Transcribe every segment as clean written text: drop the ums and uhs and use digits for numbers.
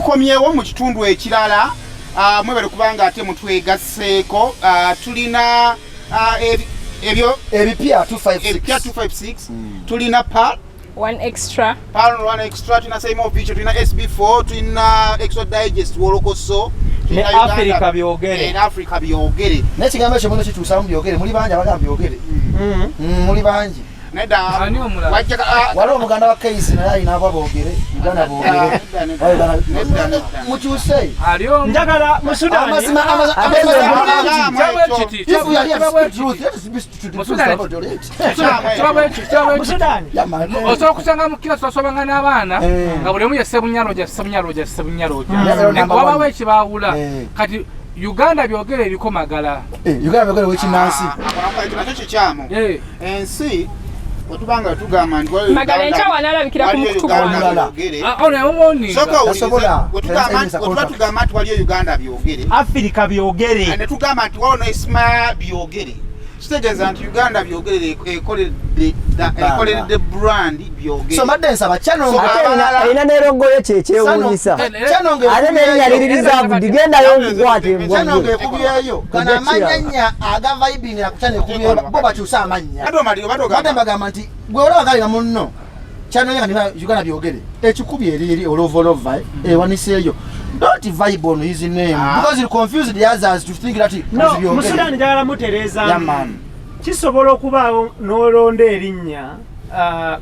Tukomyewo mu kitundu ekirala. Mwebale kubanga ate mutwegasseeko. Tulina ebyo ebipya 256. Ebipya 256. Tulina pa One Extra. Pal One Extra, tulina Saimo Official, tulina SB4, tulina Extra Digest Wolokoso. Ne Africa Byogere. Ne Africa Byogere. Naye ekigambo ekyo muno kituusamu byogere, muli bangi abagamba byogere. Muli bangi. Nedda. Ani omulala? Wajja Waliwo omuganda wa Keisi naye alina aba boogere, Uganda boogere. Nedda, Uganda- nedda, nedda. Mukyuse. Ali omu. Njagala mu Sudan. Amazima, amazima, Ate amazima nze- mangi. Kyabwe kiti, If we are here to kyabwe speak kiti. truth, let us speak to the Mu truth Sudan- about it. Kyabwe kiti, kyabwe Mu kiti. Sudan. Yeah, man. Osobola okusanga mu kira twasobanga n'abaana Eh. nga buli omu ye Sebunyaloja, Sebunyaloja, Sebunyaloja. Yeah, number Wabawo one. ekibaawula. Eh. Kati Uganda Byogere eriko Magala. Eh, Uganda Byogere w'ekinnansi. Ah, ekyo nakyo kikyamu. Eh. Ensi wetubanga tugamba nti waliwo Magala enkyawa n'alabikira ku waliyo mukutu Uganda gwange. Byogere. Ah, ono yamuwoninga. Sooka owulirize, Tasobola. wetuba tugamba nti waliyo Uganda Byogere, Afirika Byogere. ne tugamba nti waliwo Isma Byogere, kitegeeza nti Uganda Byogere ekoleredde brand Byogere. So mbadde nsaba channel So, Ate abalala- erina ne logo yo, kyekyewuunyisa. Channel nga Ate n'erinnya liri reserved, gendayo nkukwata embwa Channel gwe. ng'ekubyeyo. Kano Ojja amannya kiraba. nnya aga vibingira ku channel ekubyeyo, bo bakyuse amannya. Ate omalire, obadde Badde ogamba mbagamba nti gwe olaba kali nga munno channel ye kati Uganda Byogere ekikubye eri eri olovolova ewaniseeyo. Don't vibe on his name Ah. because you confuse the others to think that No, is mu Byogere. Sudan njagala mutereeza. Yeah, man. Kisobola okubaawo n'olonda erinnya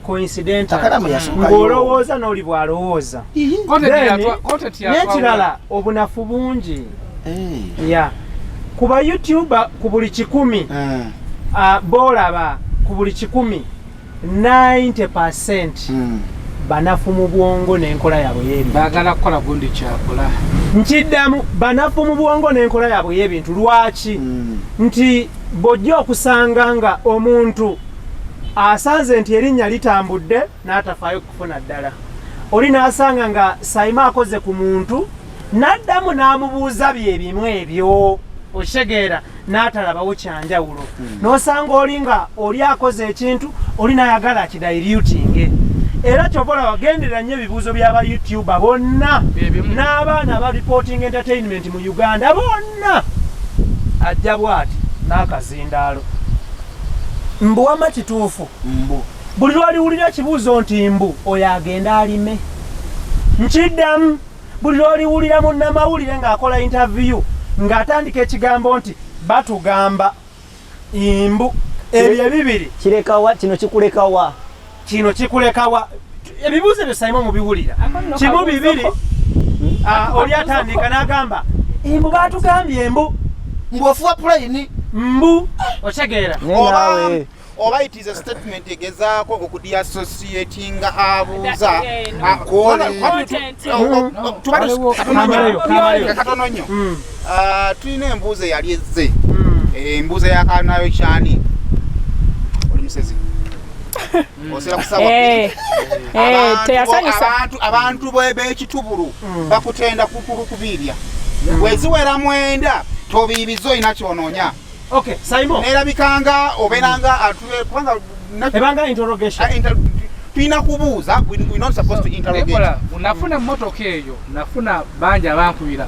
coincidental Akalamu yasookayo. ng'olowooza n'oli bw'alowooza. Content Then, content yatwawula. n'ekirala, obunafu bungi. Eh. Ya ku ba YouTuber, ku buli 100 Eh. boolaba, ku buli 100, 90% banafu mu bwongo n'enkola yaabwe y'ebintu. Baagala kukola gundi kyakola. Nkiddamu, banafu mu bwongo n'enkola yaabwe y'ebintu. Lwaki? Nti bw'ojja okusanga nga omuntu asanze nti erinnya litambudde n'atafaayo kufuna ddala, oli n'asanga nga Saima akoze ku muntu n'addamu n'amubuuza bye bimu ebyo, okitegeera, n'atalabawo kyanjawulo, n'osanga oli nga oli akoze ekintu, oli n'ayagala akidilutinge. Era kyova olaba gendera nnyo ebibuuzo by'aba YouTuber bonna Bye bimu. n'abaana aba reporting entertainment mu Uganda bonna. Ajja bw'ati n'akazindaalo, mbu wama kituufu. Mbu. Buli lwaliwulira ekibuuzo nti mbu, oyo agenda alime. Nkiddamu, buli lwoliwulira munnamawulire ng'akola interview ng'atandika ekigambo nti batugamba mbu, ebyo ebibiri Kirekawa? Kino kikulekawa? Kino kikulekawa? Ebibuuzo ebyo Saimo mubiwulira. Ako nno Kimu kabuuzo bibiri. ko. Oli atandika n'agamba mbu batugambye mbu. Mbu ofuwa pulaini. Mbu, otegeera? Naye Oba naawe. oba it is a statement egezaako okudiassociatinga abuuza. Yeah, no. Ah, Content. Waliwo- Kamaleyo, kamaleyo. Katono nnyo. Tulina embuuzo eyali ezze, embuuzo yakanayo kyani, oli musezi osera kusawa. Eh, eh, teyasanyusa. Abantu b'ekitubulu bakutenda kubiibya, bweziwera 9 tobiibiza, olina kyonoonya. Okay, Saimo. Nerabikanga obeeranga atube kubanga Ebanga interrogation. Tulina kubuuza, we not supposed to interrogate. Nicola, nafuna emmotoka eyo, nafuna bangi abankubira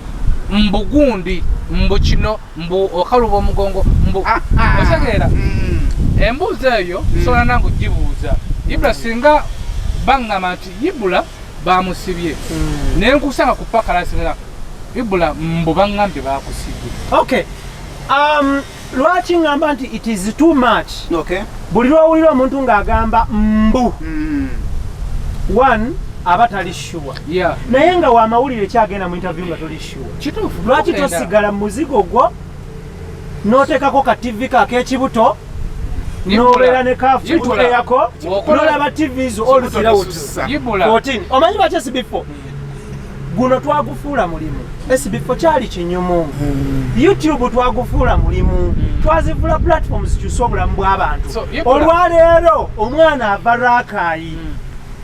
mbu gundi, mbu kino, mbu okaluba omugongo, mbu Ah, ah. otegeera? Embuuzo eyo sobola nange ogibuuza Ibula singa baŋŋamba nti Ibula bamusibye, nenkusanga ku pakalasinga Ibula mbu baŋŋambye bakusibye. Okay, lwaki ŋŋamba nti it is too much? Okay. Buli lwowulira omuntu ng'agamba mbu, one, aba tali sure. Naye nga wamawulire kyagenda mu interview nga toli sure. Kituufu. Lwaki Tugenda. tosigala mu muzigo gwo n'oteekako ka TV kak'ekibuto Ibula. n'obeera ne Ibula. kafueyako Bw'okola- n'olaba TV zo all throughout Sussa. Ibula. 14? Omanyi lwaki SB4 guno twagufuula mulimu? SB4 kyali kinyumu. YouTube twagufuula mulimu, twazifuula platforms zikyusa obulamu bw'abantu. So, Ibula- Olwaleero omwana ava Rakai,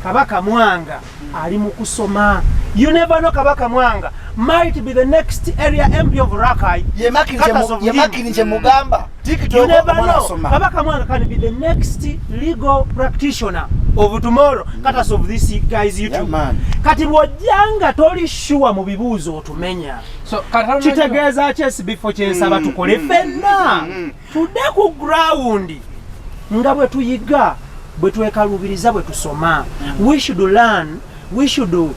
Kabaka Mwanga ali mu kusoma. You never know, Kabaka Mwanga might be the next area MP of Rakai. Because of him. Yemakini kyemugamba. You TikTok never omwana know. asoma. Kabaka Mwanga can be the next legal practitioner. of tomorrow, courtesy of this guys Yeah, YouTube. man. Kati bw'ojja nga toli sure mu bibuuzo otumenya. So, katono Kitegeeza ki SB4 kyensaba tukole ffenna tudde ku ground nga bwe tuyiga, bwe twekalubiriza, bwe tusoma. We should learn, we should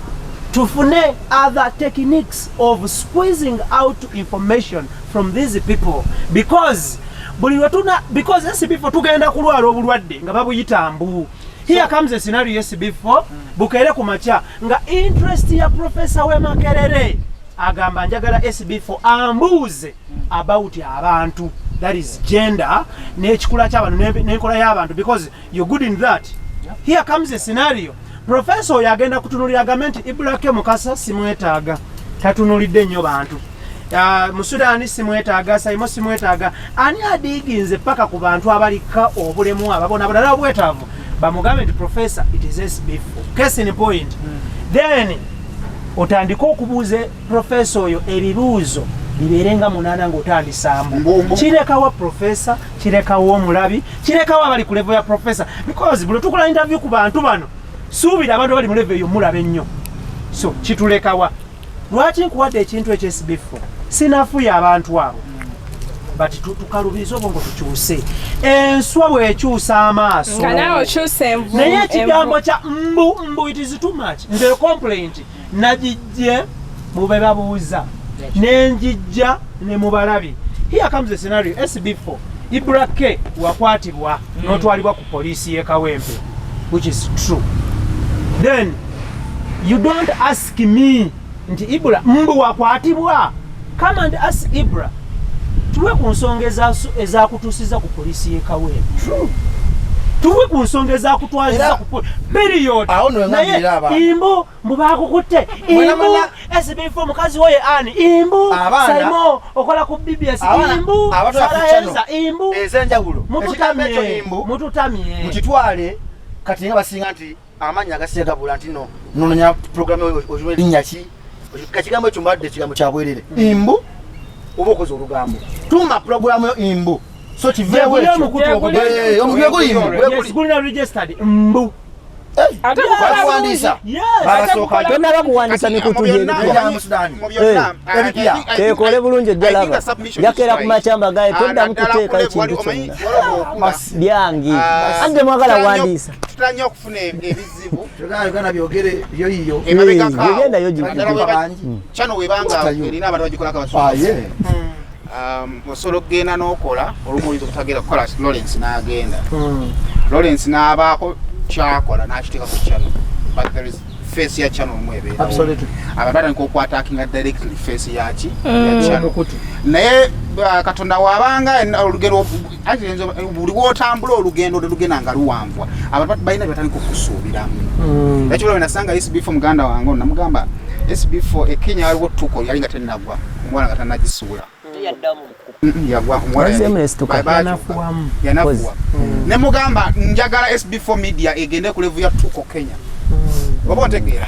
tufune other techniques of squeezing out information from these people, because buli lwe tuna, because SB4 tugenda kulwala obulwadde nga babuyita mbu. Here comes a scenario, SB4 bukeere ku makya nga interest ya professor w'e Makerere agamba njagala SB4 ambuuze about abantu, that is gender n'ekikula ky'abantu n'enkola y'abantu, because you're good in that. Here comes a scenario, professor oyo agenda kutunulira agambe nti Ibrake Mukasa simwetaaga, tatunulidde nnyo bantu. Mu Sudaani simwetaaga, Saimo simwetaaga, ani adiiginze paka ku bantu abalika obulemu, ababonabona n'obwetaavu, bamugambe nti professor, it is SB4. Case in point, then otandike okubuuza profesa oyo ebibuuzo bibeere nga munaana ng'otandisa mbu. Mbu. Kirekawa profesa, kirekawo omulabi, kirekawo abali ku level ya profesa, because buli tukola interview ku bantu bano, suubira abantu abali mu level eyo mulaba ennyo. So kitulekawa. Lwaki nkuwadde ekintu ekyo SB4? Sinafuye abantu abo, but tukalubirize obwongo, tukyuse enswa bw'ekyusa amaaso. Nga naawe okyusa envu. Naye ekigambo kya mbu mbu, it is too much. Nze complaint nagijje mu be babuuza, nenjijja ne mu balabi. Here comes a scenario, SB4, Ibra K wakwatibwa n'otwalibwa ku poliisi y'e Kawempe, which is true. Then you don't ask me nti Ibra mbu wakwatibwa. Come and ask Ibra, tuwe ku nsonga ezakutuusiza ku poliisi y'e Kawempe, tuwe ku nsonga ezakutwaliza Era- ku period. Awo nno wengambira abaana. Imbu mbu bakukutte, Mwena imbu mwena- SB4 mukazi woye ani, imbu Abaana- Saimo okola ku BBS, Abaana- imbu abatwala ku Sarahenza, channel imbu ez'enjawulo, ekigambo ekyo mututamye, imbu mututamye. mukitwale. Kati nga basinga nti amannya agasinga gabula nti no nononya programu erinnya ki, ekigambo ekyo mbadde ekigambo kya bwerere. Imbu oba okoze olugambo, tuma programu yo imbu, so kiveewo Gyeguli ekyo. omukutu ogwo. Eh, omugwe imbu. Yes, gulina registered mbu. Ate gukola Bakuwandiisa. Yes. Babasooka. Tonaba kuwandiisa mikutu gyebipya. Mu Sudan. Eh, Teekole bulungi ojja laba. Njakeera ku makya mbagaye toddamu kuteekayo kintu kyonna. Byange. Ante mwagala wandiisa. Tutera nnyo okufuna ebizibu Uganda byogere yo yiyo. emabegako awo. Genda yo gikutu. Naddala Bangi. Channel webanga Kutayo. erina abantu bagikolako Ah, abasumba. yeah. Osobola okugenda n'okola olumu oyinza obutagenda kukola. Lawrence n'agenda, Lawrence n'abaako kyakola n'akiteeka ku channel, but there is face ya channel omu ebeerawo. Absolutely. Abantu batandika okwatakinga directly face yaki ya channel. Naye Katonda wabanga olugendo actually buli wotambula olugendo lugenda nga luwanvwa, abantu balina bye batandika okusuubiramu. Ekibula bwe nasanga SB4 muganda wange ono, namugamba SB4 e Kenya waliwo tuko yali nga tennagwa, omuwala nga tannagisuula. Yagwa omuwala. Wazeemu nesituka. Yanafuwamu. Yanafuwa. Ne mugamba njagala SB4 media egende ku level ya tuko Kenya, oba otegeera,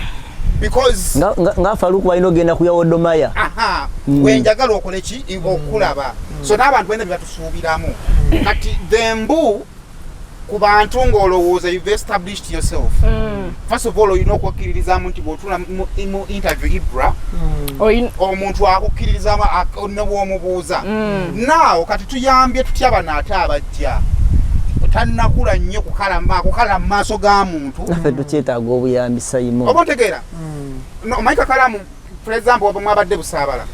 because Nga Faluku balina ogenda ku yawodomaya. Aha, wenjagala okole ki okulaba. So n'abantu balina bye batusuubiramu. Kati the mbu ku bantu ng'olowooza you've established yourself, first of all olina okwakkiririzaamu nti bw'otuula mu interview Ibra, omuntu akukkiririzaamu ne bw'omubuuza. Naawo kati tuyambye tutya bano ate abajja tannakula nnyo kukala mu maaso ga muntu? Naffe tukyetaaga obuyambi, Sayimo. Oba otegeera? No, omanyi Kakalamu, for example, waba mwabadde Busaabala,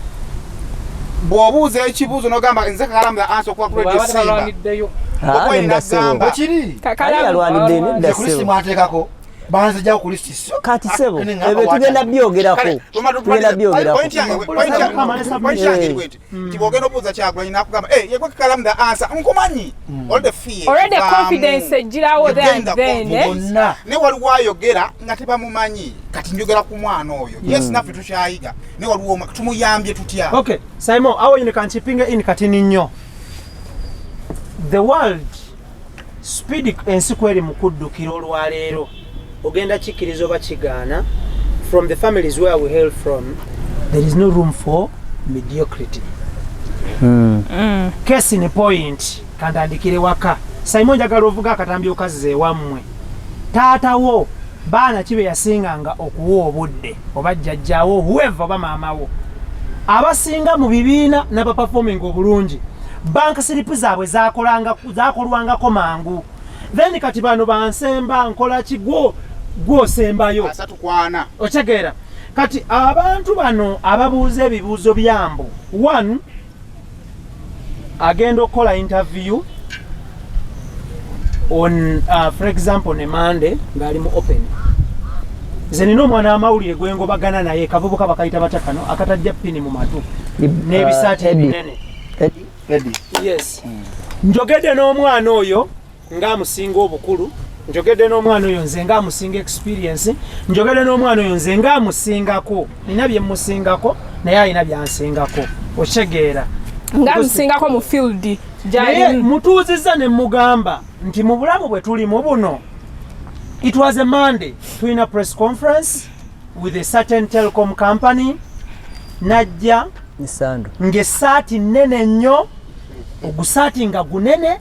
bw'obuuza ekibuuzo n'ogamba nze Kakalamu the answer okuva ku Radio Bw'aba Simba. tebalwaniddeyo. Ah, Okweri nedda ssebo. n'agamba. Bwekiri. Ani Kakalamu. alwanidde? Nedda Nze ku lisiti ssebo. mwateekako, banzijjawo ku lisiti, so Kati ssebo, Ate ne ebyo ngamba tugenda byogerako. Kale, Tugenda byogerako. point yange eri bweti nti bw'ogenda obuuza Kyagulanyi n'akugamba, "Eh, yegwe Kakalamu the answer, nkumanyi," all the fear Already evaamu. confidence ejjirawo You there gain and the then, eh? confidence. Bonna. Ne waliwo ayogera nga tebamumanyi. Kati njogera ku mwana oyo, yes, naffe tukyayiga, ne waliwo tumuyambye tutya? Okay, Simon, awo yine kanchipinge in katini nnyo. The world speed, ensi kweri mu kuddukira olwaleero, ogenda kikkiriza oba kigaana, from the families where we hail from, there is no room for mediocrity. Case in point, kantandikire waka. Simon, njagala ovuga akatambi okazza ewammwe. Taata wo baana ki be yasinganga okuwa obudde, oba jjajjaawo, whoever, oba maama wo? Abasinga mu bibiina n'abaperforming obulungi, bank slip zaabwe zakolwangako mangu. Then kati bano bansemba nkola ki? Gwo gwosembayo 34. Otegeera? Kati abantu bano ababuuza ebibuuzo byambu one agenda okukola interview on for example ne Monday ng'ali mu open. Nze nina omwana w'amawulire gwengobagana naye, kavubuka bakayita batya kano akatajja pini mu matu n'ebisaati Eddie. ebinene? Eddie. Eddie. Yes, njogedde n'omwana oyo ng'amusinga obukulu, njogedde n'omwana oyo nze ng'amusinga experience, njogedde n'omwana oyo nze ng'amusingako, nina bye musingako naye alina byansingako, okitegeera? Nga musingako mu field Naye gyalimu. Mutuuzizza ne mugamba nti mu bulamu bwe tulimu buno, it was a Monday, tulina press conference with a certain telecom company, najja Nisando. Ng'essaati nnene nnyo, ogusaati nga gunene.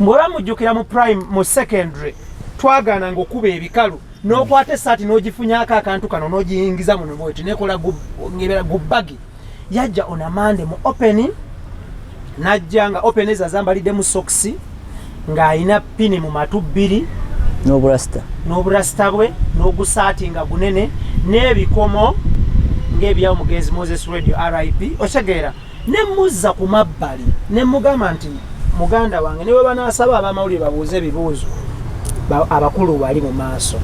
Ng'oba mujjukira mu prime, mu secondary twagaananga okuba ebikalu, n'okwata essaati n'ogifunyako akantu kano n'ogiyingiza muno bweti nekola ng'ebeera gubbagi. Yajja on a Monday mu open, najja nga open ezo azambaliddemu sokisi, ng'alina pini mu matu bbiri N'oburasita. N'oburasita bwe n'ogusaati nga gunene n'ebikomo ng'ebya omugenzi Moses Radio, RIP. Okitegeera? Ne muzza ku mabbali ne mugamba nti muganda wange, ne bwe banaasaba abamawulire babuuze ebibuuzo, abakulu bali mu maaso,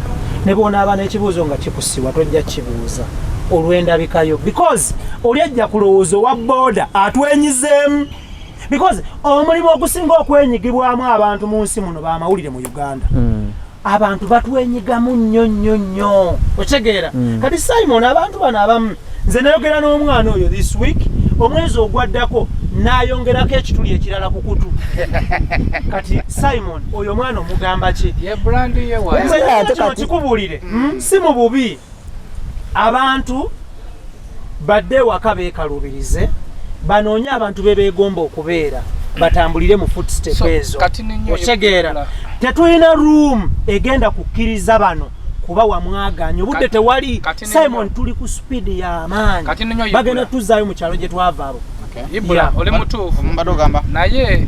ne bwonaaba n'ekibuuzo nga kikusibwa tojja kibuuza olw'endabikayo, because oli ajja kulowooza owa booda atwenyizeemu, because omulimu ogusinga okwenyigibwamu abantu mu nsi muno bamawulire mu Uganda. Abantu batwenyigamu nnyo nnyo nnyo, okitegeera? Kati Simon, abantu bano abamu, nze nayogera n'omwana oyo this week, omwezi ogwaddako n'ayongerako ekituli ekirala ku kutu. Kati Simon, oyo omwana omugamba ki? Ye brand ye wa Nze Ate kino kikubuulire, si mu bubi, abantu badde ewaka beekalubirize, banoonye abantu be beegomba okubeera, batambulire mu footstep So, ezo. kati nenyo Okitegeera? Tetulina room egenda kukkiriza bano kuba wamwaganya obudde tewali. Kati Simon, tuli ku speed y'amaanyi. Kati nenyo Bagenda Ibula. tuzaayo mu kyalo gye twava abo. Ibula, Yeah. oli mutuufu. Mbadde ogamba. Naye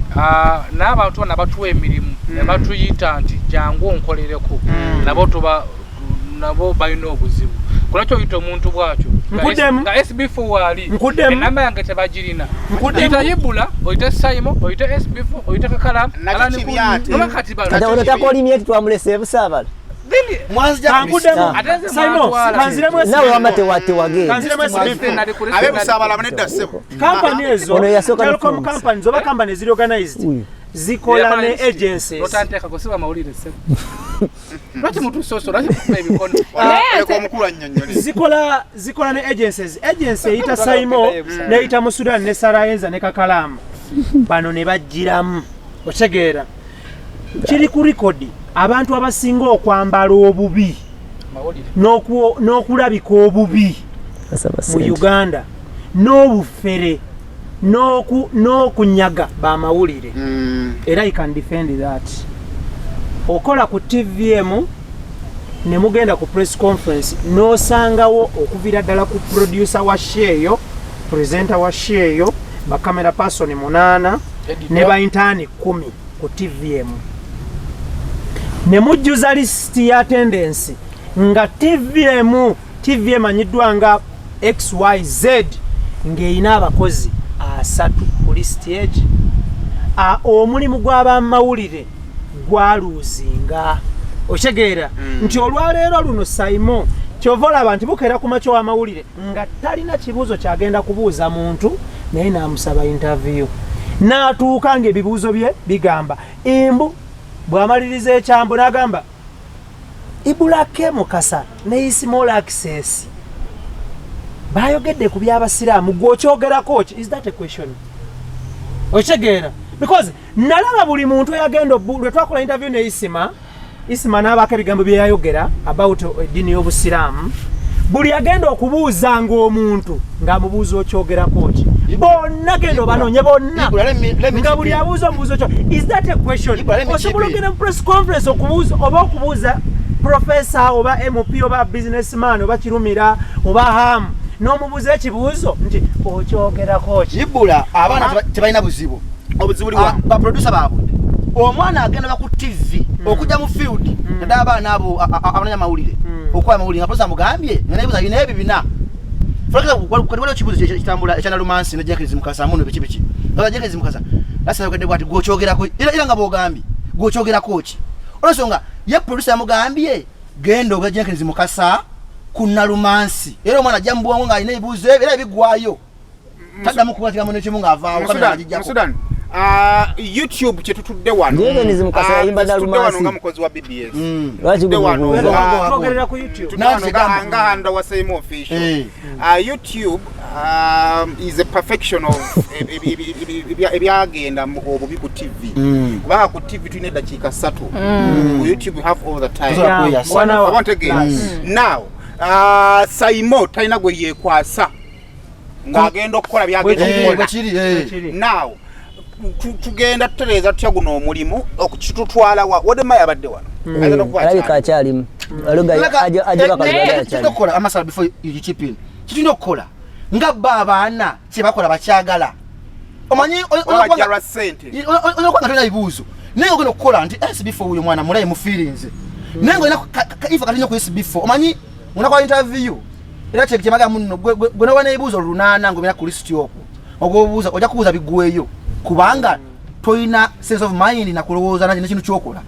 n'abantu bano abatuwa emirimu ne batuyita nti jangu onkolereko, nabo tuba nabo balina obuzibu. Kulwaki oyita omuntu bwatyo Nkuddemu. nga SB4 waali? Nkuddemu. Enamba yange tebagirina. Nkuddemu. Oyita Ibula, oyite Saimo, oyite SB4, oyite Kakala. Nakyo kibi ate. Oba kati bano Kati ono takolimye ti twamulese ebusaabala. Mwanzija. Kankuddemu. Ate nze Simon, mwantwala. kanziremu. Nawe wamma tewagenda. Kanziremu SB4. Nali kuli Abebusaabala nedda ssebo. Kampani ezo, Ono yasooka telecom n'okufuna. companies oba company eziri organized Uyu. zikola ne agencies. Otanteekako siba mawulire ssebo. Lwaki mutusoso? Lwaki mukuba ebikono? Leka omukulu annyonnyole. Zikola ne agencies. Agency eyita Saimo, neyita mu Sudan ne Sarayenza ne Kakalaamu, bano ne bagiramu. Otegeera? Kiri ku record, abantu abasinga okwambala obubi Mawulire. n'okulabika obubi Asaba mu ssente. Uganda n'obufere n'okunyaga bamawulire. Era I can defend that. Okola ku TVM ne mugenda ku press conference, n'osangawo okuviira ddala ku producer wa show eyo, presenter wa show eyo, bacamera person munaana ne ba intern 10 ku TVM, ne mujjuza lisiti ya attendance nga TVM, TV emanyiddwa nga XYZ, ng'erina abakozi 30 ku lisiti egi. Omulimu gw'abamawulire gwaluuzinga. Okitegeera nti olwaleero luno, Saimo, kyova olaba nti bukeera ku makya w'amawulire nga talina kibuuzo kyagenda kubuuza muntu, naye n'amusaba interview, n'atuuka ng'ebibuuzo bye bigamba embu. Bw'amaliriza ekyambu n'agamba Ibulake Mukasa ne Small Access bayogedde ku byabasiraamu, gwe okyogerako ki? Is that a question? Okitegeera? Because nalaba buli muntu eyagenda lwe twakola interview ne Isima, Isima n'abaako ebigambo bye yayogera about eddiini y'obusiraamu. Buli agenda okubuuzanga omuntu ng'amubuuza okyogerako ki? Bonna genda obanonye bonna nga buli abuuza omubuuzo kyo. Is that a question? Osobola ogenda mu press conference okubuuza oba okubuuza professor oba MP oba businessman oba Kirumira oba Ham n'omubuuza ekibuuzo nti okyogerako ki? Ibula abaana tebalina buzibu. Obuzibu buli wa ba producer baabwe. Omwana agenda ba ku TV okujja mu field naddala abaana abo abanoonya amawulire okukola amawulire nga producer amugambye nga nebuuza bino ebyo bina. Waliwo ekibuuzo ekitambula ekya Nalumansi ne Jenkins Mukasa muno biki biki. Nga Jenkins Mukasa lasa yogedde bw'ati gw'okyogerako era nga bw'ogambye gw'okyogerako ki? Olw'ensonga ye producer yamugambye genda obuuze Jenkins Mukasa ku Nalumansi era omwana ajja mu bwongo ng'alina ebibuuzo ebyo era ebigwayo. Taddamu kuba kigambo n'ekimu ng'avaawo kamera agiggyako. Sudan, YouTube kyetutudde wano. Jenkins Mukasa yayimba Nalumansi. Nga mukozi wa BBS. Lwaki gwe twogerera ku YouTube? Nga handa wa same official. YouTube is a perfection of ebyagenda obubi ku TV. Kubanga ku TV tulina eddakiika 3. Ku YouTube you have all the time. Now, Saimo talina gwe yeekwasa ng'agenda okukola byagenda okukola. Now, tugenda tutereeza tutya guno omulimu okukitutwala wa Wodema yabadde wano. Alabika akyalimu. Okukola amasala before you chip in. Kitulina okukola nga bo abaana kye bakola bakyagala. Omanyi olwa ssente. Olwa tolina bibuuzo. Naye ogenda okukola nti SB4 wuyo mwana mulaye mu feelings. Naye ng'olina ifa katulina ku SB4. Omanyi onakola interview era kyemaga munno gwe noba n'ebibuuzo 8 ng'obina ku list okwo. Ogwobuuza ojja kubuuza biggweyo kubanga tolina sense of mind na kulowooza n'ekintu ky'okola.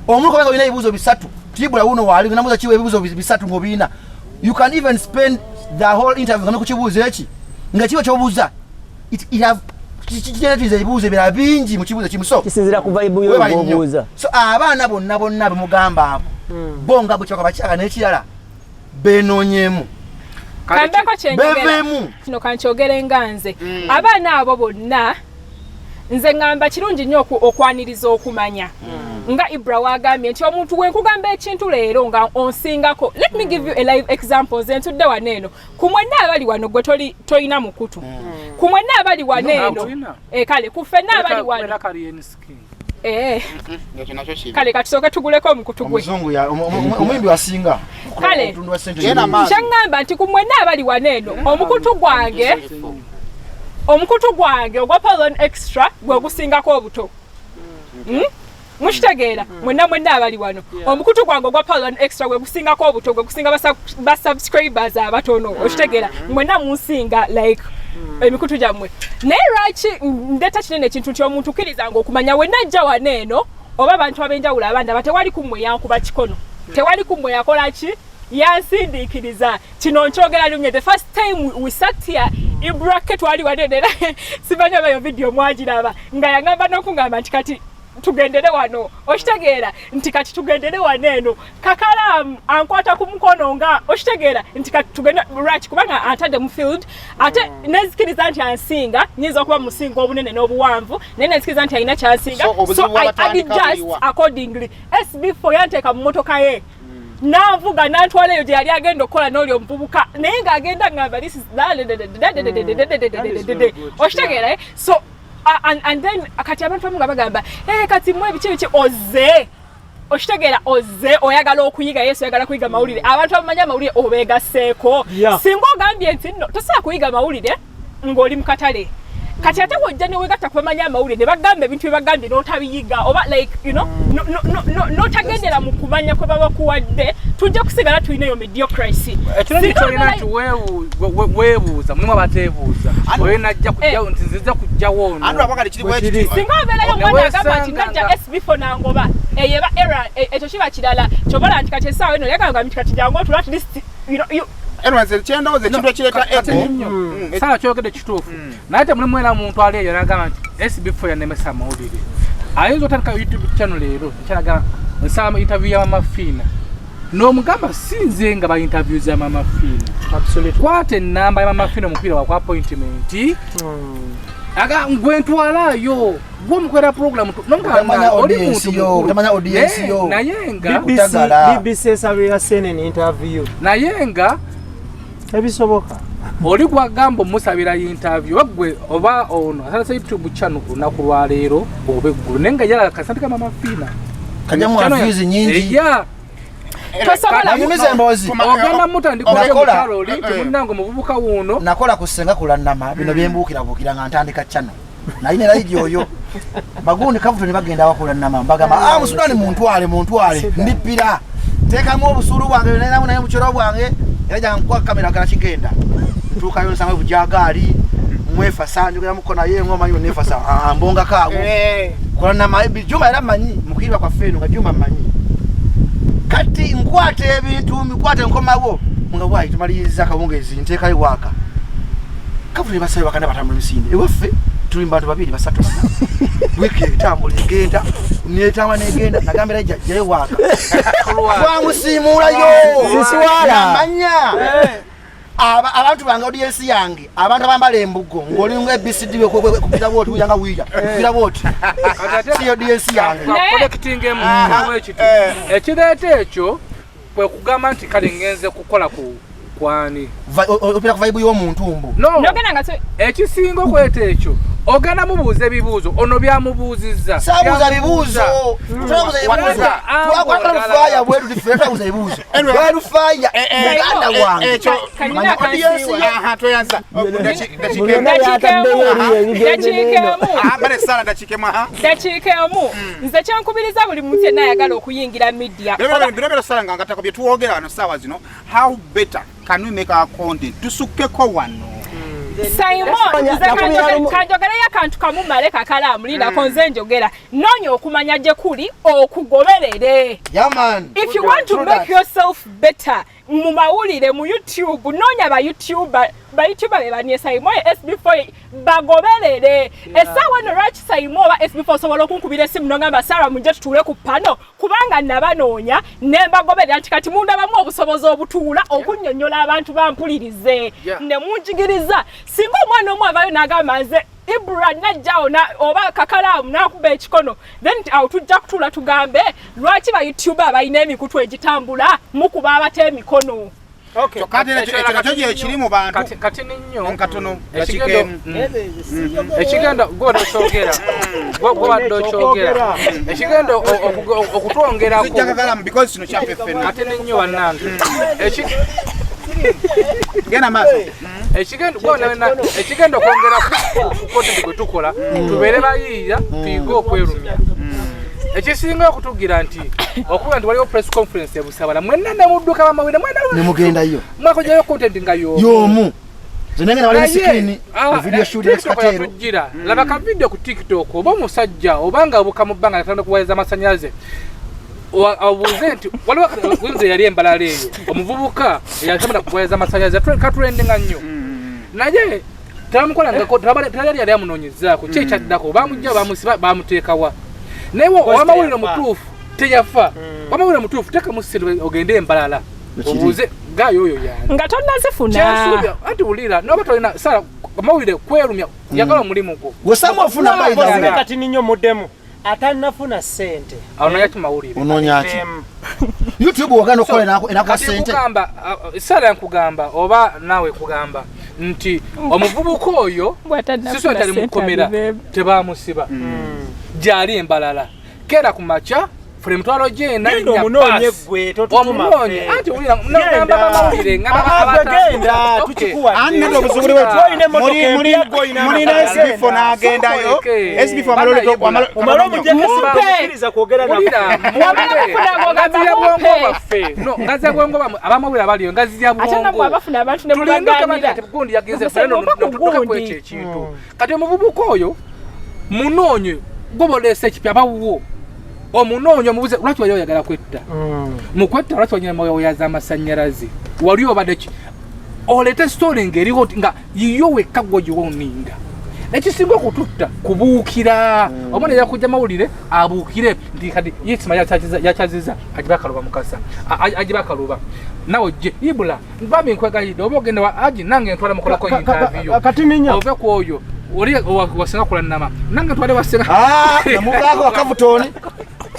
Omuntu kubanga olina ebibuuzo 3 tibula wuno waali namuuza kiwa ebibuuzo 3 ng'obirina. You can even spend the whole interview nga kukibuuzo eki nga kiba ky'obuuza kigeneratinze ebibuuzo ebirala bingi mu kibuuzo kimu. So kisinziira ku vibe yo gw'obuuza. So abaana bonna bonna bemugamba abo bo nga bwe kyaka bakyaka n'ekirala benoonyemu. Kambeko kyenjogera kino kankyogere nga nze. Abaana abo bonna nze ngamba kirungi nnyo okwaniriza okumanya. Nga Ibra wagambye nti omuntu we nkugamba ekintu leero nga onsingako. Let me give you a live example. Nze ntudde wano eno. Ku mwenna abali wano gwe tolina mukutu. Ku mwenna abali wano eno. Kale ku ffenna abali wano. Kale katusooke tuguleko omukutu gwe. Omuyimbi wasinga. Kale kyeŋŋamba nti ku mwenna abali wano eno omukutu gwange ogwa Polon Extra gwe gusingako obuto. Mukitegeera mwenna mwenna abali wano omukutu gwange ogwa Polon Extra gwe gusingako obuto, gwe gusinga ba subscribers abatono. Okitegeera mwenna munsinga like emikutu gyammwe. Naye lwaki ndeeta kinene ekintu nti omuntu kkirizanga okumanya wenna ajja wano eno oba abantu ab'enjawulo abandi aba tewali kummwe yankuba kikono, tewali kummwe yakola ki, yansindiikiriza. Kino nkyogera lumye. The first time we sat here Ibrake twali wano era simanyi oba eyo video mwagiraba nga yangamba n'okungamba nti kati tugendere wano. Okitegeera nti kati tugendere wano eno. Kakalaamu ankwata ku mukono nga okitegeera nti kati tugende. Lwaki? Kubanga antadde mu field ate nenzikiriza nti ansinga, nyinza okuba musinga obunene n'obuwanvu naye nenzikiriza nti alina kyansinga. So I adjust accordingly. SB4 yanteeka mu mmotoka ye nanvuga nantwala eyo gye yali agenda okukola n'oli omuvubuka naye ng'agenda ngamba this is okitegeera. So and then kati abantu abamu nga bagamba kati mwe biki biki ozze okitegeera ozze oyagala okuyiga. Yesu oyagala kuyiga mawulire, abantu abamanyi amawulire obeegasseeko. Singa ogambye nti nno tosobola kuyiga mawulire ng'oli mu katale, kati ate wojja ne weegatta ku bamanyi amawulire ne bagamba ebintu bye bagambye n'otabiyiga oba like you know n'otagendera mu kumanya kwe babakuwadde, tujja kusigala tulina eyo mediocrity. Ekirungi kyolina nti weebuuza, mulimu abateebuuza. Oyo najja kujjawo nti nziza kujjawo ono. Singa obeerayo omwana agamba nti najja SB4 nangoba, eyo eba error, ekyo kiba kirala. Kyobola nti kati essaawa eno yagamba nti kati jangu otula at least you know you Anyway, kyendowooza ekintu ekireeta ego. Sala kyogedde kituufu, naye temulimu era muntu ali eyo n'agamba nti SB4 yanemesa amawulire. Ayinza otandika YouTube channel leero nkyalagamba nsaba interview ya Mama Fiina, n'omugamba si nze nga ba interview za Mama Fiina, kwata ennamba ya Mama Fiina omupiira wakwa appointment aga gwe ntwalayo gwe omukolera program Otamanya audience yo, otamanya audience yo. Naye nga BBC esabira CNN interview. Naye nga Tebisoboka. Oli gwagamba omusabira interview gwe oba ono atandise YouTube channel ku lunaku lwaleero oba eggulo, naye nga yala kasante ka Mama Fina Kajjamu Channel views nyingi. Yeah. Tosobola. Anyumiza emboozi. Ogenda mutandika Nakola. mukyalo oli nti munnange omuvubuka wuuno. Nakola ku Ssenga Kulannama, bino byembuukirabuukira nga ntandika channel. Nalina erayidi oyo bagundi kavuto ne bagenda awakulannama, mbagamba, ah, musudani, muntwale, muntwale, ndippira, teekamu obusuulu bwange nainamu, naye bukyolo bwange era jange nkuwa kamera gala kigenda. Ntuukayo nsanga bujagaali mwefasa, njogeramuko naye ngomanyi nefasa ambongako awo Kulannama. Juma era mmanyi mukuyirwa kwaffe eno nga Juma mmanyi. Kati nkwata ebintu mbikwate, nkomawo nga bwayi tumaliriza akawungeezi, nteekayo waaka kavu ne basabe bakana batambula emisinde. Ewaffe tuli mu bantu babiri, basatu, bana. Wiiki etambula egenda netamba negenda, nagambira jjayo waaka, twamusiimuulayo. Siswala. Manya abantu bange, audience yange, abantu abambala embugo ng'olinga ABCD kupira bwoti wiyanga wiya kupira bwoti, si audience yange. Connectingemu ekiti ekireeta ekyo kwe kugamba nti kale ngenze kukola ku kwani. Opira ku vibe y'omuntu mbu. No. Nogenda nga Ekisinga okweta ekyo, ogenda mubuuza ebibuuzo ono byamubuuzizza. Sabuuza bibuuzo, twabuuza ebibuuzo, twakwata lufaaya bwetu tiffe, twabuuza ebibuuzo bwelufaya muganda wange. Ekyo Kalina Manya audience akansiiwa. yo. Aha, tweyanza. Buli yonna yataddeyo eri ebigenze Dakiika n'eno. emu. Bale sala dakiika emu, aha. Dakiika emu. Nze kyenkubiriza buli muntu yenna ayagala okuyingira media. Birobero sala nga ngatako bye tuwogera wano saawa zino, how better can we make our content tusukkeko wano? Simon, nze Nakubira kanjogereyo akantu kamu male kakalaamu lindako. Nze njogera noonya okumanya gye kuli okugoberere. Yeah, man. If you want to True make that. yourself better mu mawulire mu YouTube, noonya ba YouTuber. Ba YouTuber be bani? Saimo, SB4, bagoberere. Essaawa eno lwaki Saimo oba SB4 osobola okunkubira esimu nogamba, "Sara, mujje tutuule ku pano"? Kubanga nabanoonya ne mbagoberera nti kati mundabamu obusobozi obutuula okunnyonnyola abantu bampulirize ne munjigiriza. Singa omwana omu avayo n'agamba, "Nze Ibra," najjawo oba kakalaamu n'akuba ekikono, then awo tujja kutuula tugambe lwaki ba YouTuber abalina emikutu egitambula mukuba abata emikono. Kyokka ate ekyo nakyo gyekiri mu bantu. Kati nnyo. Nkatono, dakiika emu. Ekigenda gwobadde okyogera, gwobadde okyogera, ekigenda okutwongerako. Zijja kakalamu because kino kyaffe ffenna. Kati nnyo bannange. Genda maaso. Ekigenda ekigenda okwongera ku content gwe tukola, tubeere bayiiya, tuyige okwerumya. Ekisinga okutugira nti okuba nti waliwo press conference ebusabala, mwenna nemudduka bamawulire mwenna Nemugendayo. Mwakojayo content nga yomu. Y'omu zenengenda wali screen video shoot Katero tujira laba ka video ku TikTok oba omusajja oba nga abuka mu bbanga atandika kuwayeza amasannyalaze. Obuuze nti waliwo nze yali embalala eyo omuvubuka eyatambula kuwayeza amasannyalaze katrendinga nnyo, naye tebamukolangako, teyali yali amunoonyezaako ki ekyaddako. Bamujja, bamusiba, bamuteekawa, naye owamawulire omutuufu teyafa. Wamawulire omutuufu teekamu ssente ogende embalala obuuze gaayo oyo yaani. Nga tonnazifuna. Kyensuubira anti wulira, noba tolina sala amawulire kwerumya, yagala omulimu gwo. Gwesamu ofuna, by the way. Kati ninyo muddemu atannafuna ssente. Awo naye tumawulire. Onoonya ki? YouTube wagenda okukola enakuwa Kati ssente. nkugamba, sala nkugamba oba naawe kugamba nti omuvubuka oyo Bw'atannafuna siso tali ssente mukomera, abiveemu. tebamusiba, gyali embalala, keera ku makya funa emitwalo gyena. Genda omunoonye ggwe, totutuma Omunoonye. ffe. Anti wulira, Genda. ngamba bamawulire, ngamba Ah, gwe genda, tukikuwadde. Anti nedda, obuzibu buli bwe Olina emmotoka empya, gwe olina Mulina amagala. SB4 n'agendayo. Sokoleke. SB4 amala Omale omugyeko Mumpe. sibamukkiriza kwogera naffe. Wamala kufuna ng'ogamba Ngaziya bwongo mumpe. bwaffe. No, ngaziya bwongo bamwe abamawulire abaliyo, ngaziya Ate nammwe bwongo. abafuna abantu ne Tulinga mubaganira. kati gundi yagenze Omusajja fena oba ku notutuka gundi. kwekyo ekintu. Kati omuvubuka oyo munoonye, gwoba oleese ekipya bawuwo, omunoonye omubuze lwaki wali oyagala kwetta, mukwetta lwaki wanyamawayaza amasannyalaze, wali obadde ki, oleete story ng'eriwo nga yiyo wekka gwe giwoninga. Ekisinga okututta kubuukira omwana yakujja mawulire abuukire nti kati yisima yakyaziza agibakaluba mukasa agibakaluba nawe ojje ibula bambi nkwegayidde oba ogenda wa aji nange ntwala mukolako interview. Kati ninya Ove ku oyo oli wasinga kulanama nange ntwale wasinga. Ah, namuvaako wakavutoni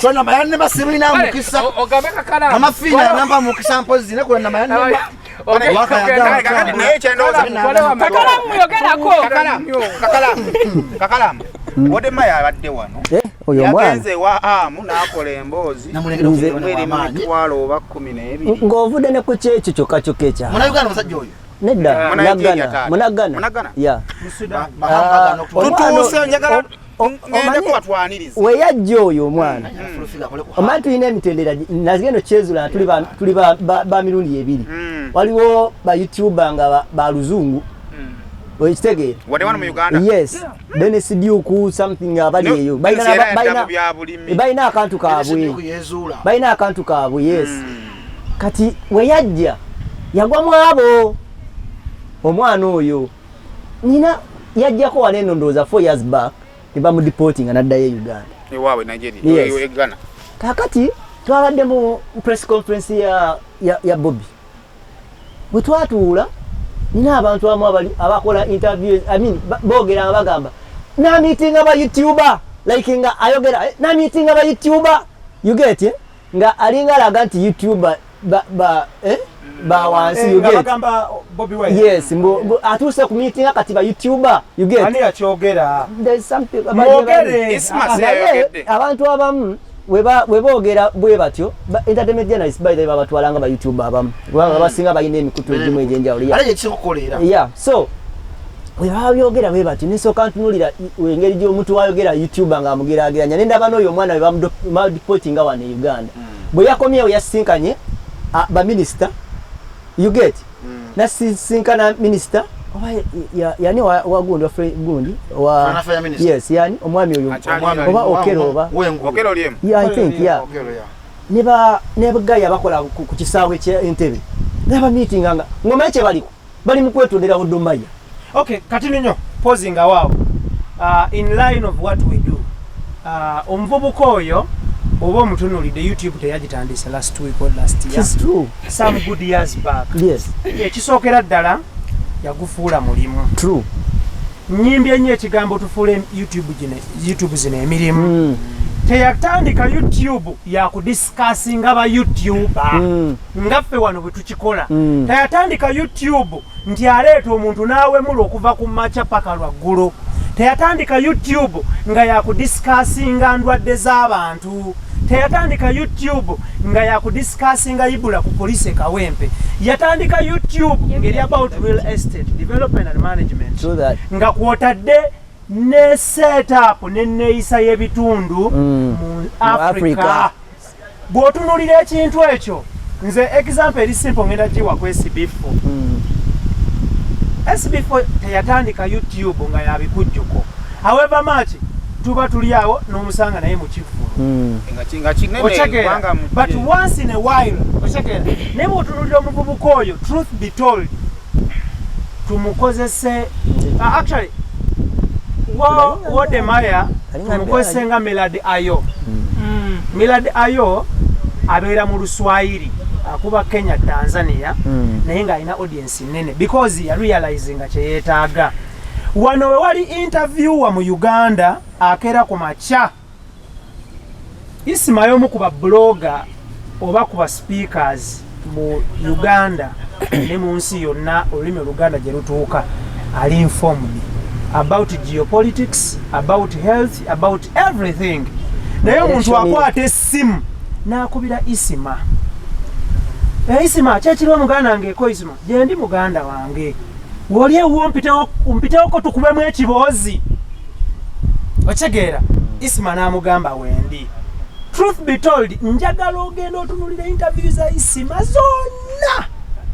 sonama yannema, simulina mukisa. Ogambe kakala. Mama Fina yanamba mukisa mpozi ne kulanama yannema. Naye kyendowooza Kakalamu yogerako. Kakalamu, kakalamu, Wode Maya abadde wano. Eh, oyo omwana Yagenze ewa amu n'akola emboozi Namulengera Nze- okubeera eri mu w'amaanyi. mitwalo oba 12. Ng'ovudde ne ku kyekyo kyokka kyokka ekya Munnayuganda omusajja oyo. Nedda. Munaigeria, Munagana. taata. Munagana. Munagana? Ya. Bahamba Omwana- Tutuuse, njagala omanyi- ngendeko batwanirize. We yajja oyo omwana, Full akole ku omanyi tulina emitendera nazigenda okyezula tuli ba mirundi ebiri. Waliwo ba youtuber nga ba luzungu, okitegeera? Wadde wano mu Uganda. Yes, Dennis Duke something abali No, eyo. Dennis Balina- era yadda balina mu bya bulimi. Balina akantu kaabwe. Yezuula. Balina akantu kaabwe, yes. Kati we yajja yagwa mu abo. Omwana oyo nina yajjako wano eno, ndowooza 4 years back, ne bamudeportinga n'addayo e Uganda. Ewaabwe Nigeria? Yes. E Ghana. Kakati twabadde mu press conference ya Bobby. Bwe twatuula, nina abantu abamu abali abakola interviews, I mean, boogera nga bagamba namitinga ba youtuber, like nga ayogera, namitinga ba youtuber, you get, eh? Nga alinga alaga nti youtuber ba wansi, you Nga get? bagamba Bobi Wine. Yes, mbu atuuse ku meeting kati ba youtuber, you get? Ani yakyogera? There's some people Mwogere. Isma Naye yayogedde. abantu abamu we boogera bwe batyo, entertainment journalist, by the way, babatwala nga ba youtube abamu, kubanga basinga balina emikutu egimu egy'enjawulo. Ate gyekisinga okukola era. Yeah, so bwe baba byogera bwe batyo, nesooka ntunulira engeri gy'omuntu wayogera youtuber ng'amugeraageranya, nendaba n'oyo omwana we bamudeportinga wano e Uganda. Bwe yakomyewo yasinkanye baminisita, you get? Nasisinkana minisita oba yani wa gundi wa gundi wa Foreign Affairs Minister. Yes, yani omwami oyo. Akyali Oba Okello oba Wengulu. Okello Oryem. Yeah, I think, yeah. Okello, yeah. Ne ba ne bagayi abakola ku kisaawe ky'Entebe naba meeting nga ngomanyi kye baliko, bali mu kwetondera Wode Maya. Okay, kati ninyo pausing awo, in line of what we do, omuvubuka oyo oba omutunulidde, YouTube teyagitandise last week or last year. It's true. Some good years back. Ekisookera ddala yagufuula mulimu. True. Nyimbye nnyo ekigambo tufuule YouTube gino, YouTube zino emirimu. Teyatandika YouTube yakudiscussinga ba youtuber nga ffe wano bwe tukikola. Teyatandika YouTube nti aleeta omuntu n'awemula okuva ku makya paka lwaggulo. Teyatandika YouTube nga yakudiscussinga ndwadde z'abantu. Teyatandika YouTube nga yakudiscussinga ibula ku poliisi e Kawempe. Yatandika YouTube ngeri about real estate development and management, True that. nga kwotadde ne setup n'enneeyisa y'ebitundu mu Africa. Africa. Bw'otunuulira ekintu ekyo, nze example eri simple ngenda giwa ku SB4. SB4 teyatandika YouTube nga yabikujjuko. However much tuba tuli awo n'omusanga naye mu kivvulu, Nga kinene otegeera? eggwanga mu But once in a while, otegeera? Naye bw'otunuulira omuvubuka oyo, truth be told, tumukozese, actually Wode Maya tumukozese nga Millard Ayo. Millard Ayo abeera mu Luswayiri, akuba Kenya, Tanzania, naye ng'alina audience nene because yarealizinga kyeyeetaaga. Wano we wali interviewer mu Uganda akeera ku makya, Isima y'omu ku bablogger oba ku ba speakers mu Uganda ne mu nsi yonna olulimi Oluganda gye lutuuka, ali informed about geopolitics, about health, about everything. Naye omuntu akwata essimu n'akubira Isima, "Eh, Isima, kyekiriwo muganda wange?" Eko Isima, "Gyendi muganda wange, woli ewuwo mpitewoko tukubemu ekiboozi." Okitegeera? Isima n'amugamba, "Wendi." Truth be told, njagala ogenda otunulira interview za Isima zonna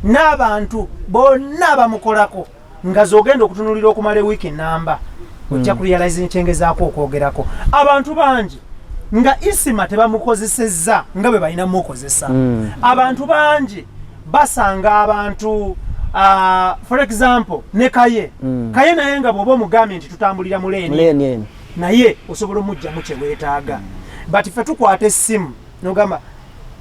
n'abantu bonna abamukolako nga zogenda okutunulira okumala ewiiki namba, ojja kurealize nkyengezaako okwogerako. Abantu bangi nga Isima tebamukozesezza nga bwe balina mukozesa. Abantu bangi basanga abantu, for example ne Kaye. Kaye naye nga bw'oba omugambye nti tutambulira mu lane Lane eno. Naye osobola omugjamu kye weetaaga. But ffe tukwata essimu nogamba,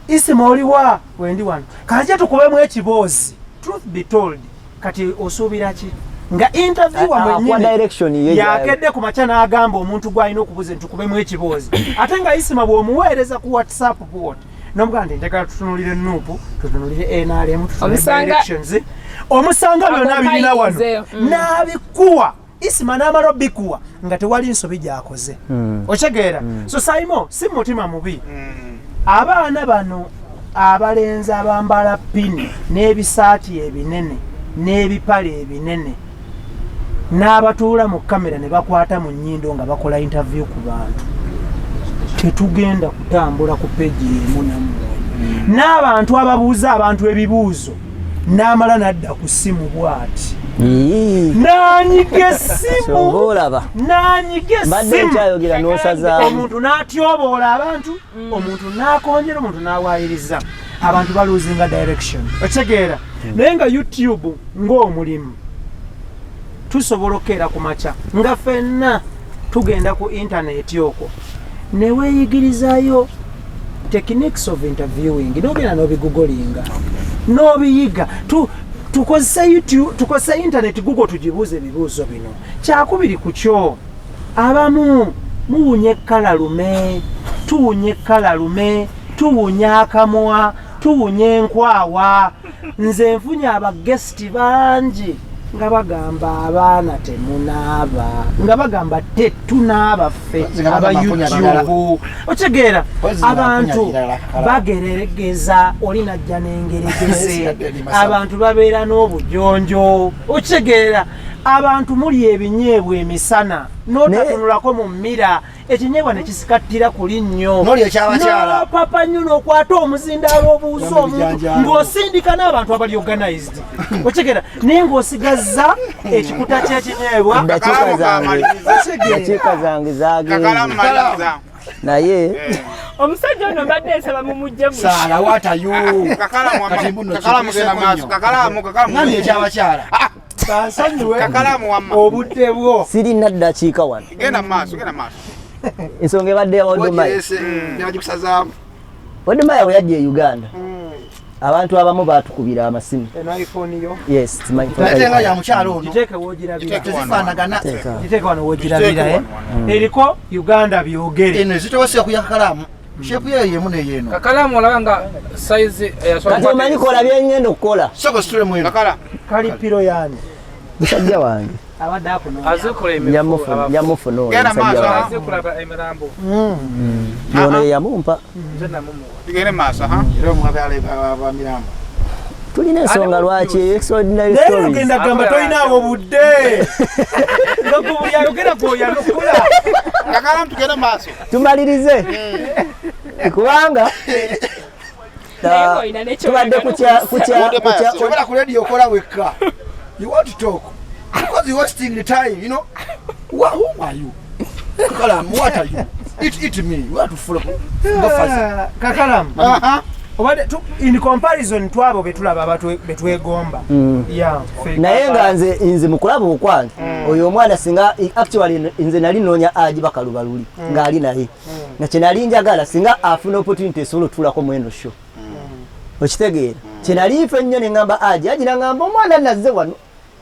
"Isima, oliwa?" "Wendi wano, kajja tukubemu ekiboozi." Truth be told, kati osuubira ki nga interviewer Akuwa mwennyini direction ye yakedde ku makya n'agamba omuntu gw'alina okubuza nti tukubemu ekiboozi, ate nga Isima bw'omuweereza ku WhatsApp bwot Nomugamba nti njagala tutunulire NUP, tutunulire NRM, tutunulire Omusanga- elections. Omusanga byonna birina wano Akompayirize, n'abikuwa isima n'amala obikuwa nga tewali nsobi gy'akoze. Okitegeera? So Saimo, si mutima mubi. Abaana bano abalenzi abambala pini n'ebisaati ebinene n'ebipale ebinene n'abatuula mu kamera ne bakwata mu nnyindo nga bakola interview ku bantu, tetugenda kutambula ku peji emu nammwe. N'abantu ababuuza abantu ebibuuzo n'amala n'adda ku ssimu bw'ati n'anyiga essimu, Kyova olaba n'anyiga mbadde essimu, nkyayogera n'osazaamu. Omuntu n'atyoboola abantu, omuntu n'akonjera, omuntu n'awaayiriza abantu, balosinga direction. Okitegeera? Naye nga YouTube ng'omulimu, tusobola okukeera ku makya nga ffenna tugenda ku intaneti okwo ne weeyigirizayo techniques of interviewing, n'ogenda n'obigugolinga n'obiyiga. Tukozese YouTube, tukozese internet, Google, tugibuuze ebibuuzo bino. Kyakubiri ku kyo, abamu muwunya ekkalalume, tuwunya ekkalalume, tuwunya akamwa, tuwunya enkwawa. Nze nfunye abagesiti bangi nga bagamba abaana temunaaba, nga bagamba tetunaaba ffe Nze nga aba bagamba mpunya birala. YouTube. Okitegeera? Mpozzi nga Abantu mpunya birala, kakala. bagereregeza, oli najja n'engeregeze. Sigadde ndi masavu. Abantu babeera n'obujonjo. Okitegeera? Abantu mulya ebinyeebwa emisana n'otatunulako mu mmira, ekinyeebwa ne kisikattira ku linnyo. N'olya ekyabakyala. N'opapa nnyo n'okwata omuzindaalo obuuza Yamba omuntu ebijanjaalo. Ng'osindika n'abantu abali organized. Okitegeera? Naye ng'osigazza ekikuta ky'ekinyeebwa. Dakiika Kakalamu zange, kamaliriza. dakiika zange Kakalamu zagenze. maliriza. Naye Omusajja ono mbadde nsaba mumugye mu Saala, what are you? Kakalamu Kati mbuno kakalamu genda kikuseeko maaso. nnyo. Kakalamu, kakalamu. Ngambye ekyabakyala. Bansonyiwe Kakalamu wamma. obudde bwo. Sirina ddakiika wano. Genda maaso, genda maaso. Ensonga ebadde ya Wode Maya. Wogirese nebagikusazaamu. Wode Maya bwe yajja e Uganda, abantu abamu batukubira amasimu. Eno iPhone yo? Yes, it's my Naye nga ya mukyalo ono. Giteeke woogirabira. Giteeke. Tezifaanagana. Teeka. Giteeke wano woogirabira. Giteeke Eh? wano. Eriko Uganda byogere. Eno ezitowese ku yakakalamu, shape yeyo yemu neyeno. Kakalamu olaba nga size. Kati omanyi kola byengenda okukola. Soko situle mweno. Kakala. Kalipiro yani? Musajja wange. Abadde akunoonya. Azikola. Njamufuna oyo. Genda Musajja maaso, wange. Azikola emirambo. Ono ye yamumpa. Nze namumuwa. Tugende maaso, ha. Era omwabe abamirambo. Tulina ensonga lwaki extraordinary Naye stories. ogenda gamba tolinaawo budde nga gwe buli ayogera gweoyanukula. Kakalamu, tugende maaso. Tumalirize kubanga Naye ng'olina n'ekyo tubadde oyagala. kukya Wode Maya, Kyobera ku radio okola wekka. You want to talk because you wasting the time. Who are you, Kakalamu? What are you? Eat me. You want to follow Ngofaza. Kakalamu, Aha. obadde in comparison twabo betulaba betwegomba. Yeah, ffe Naye nga nze mukulaba okwange oyo omwana, singa actually nze nali noonya aji bakaluba luli ng'ali naye, nga kyenali njagala singa afuna opportunity esobola otuulako mu eno show. Okitegeera? Kyenali nfe ennyo neŋŋamba aji aji naŋŋamba omwana nazze wano,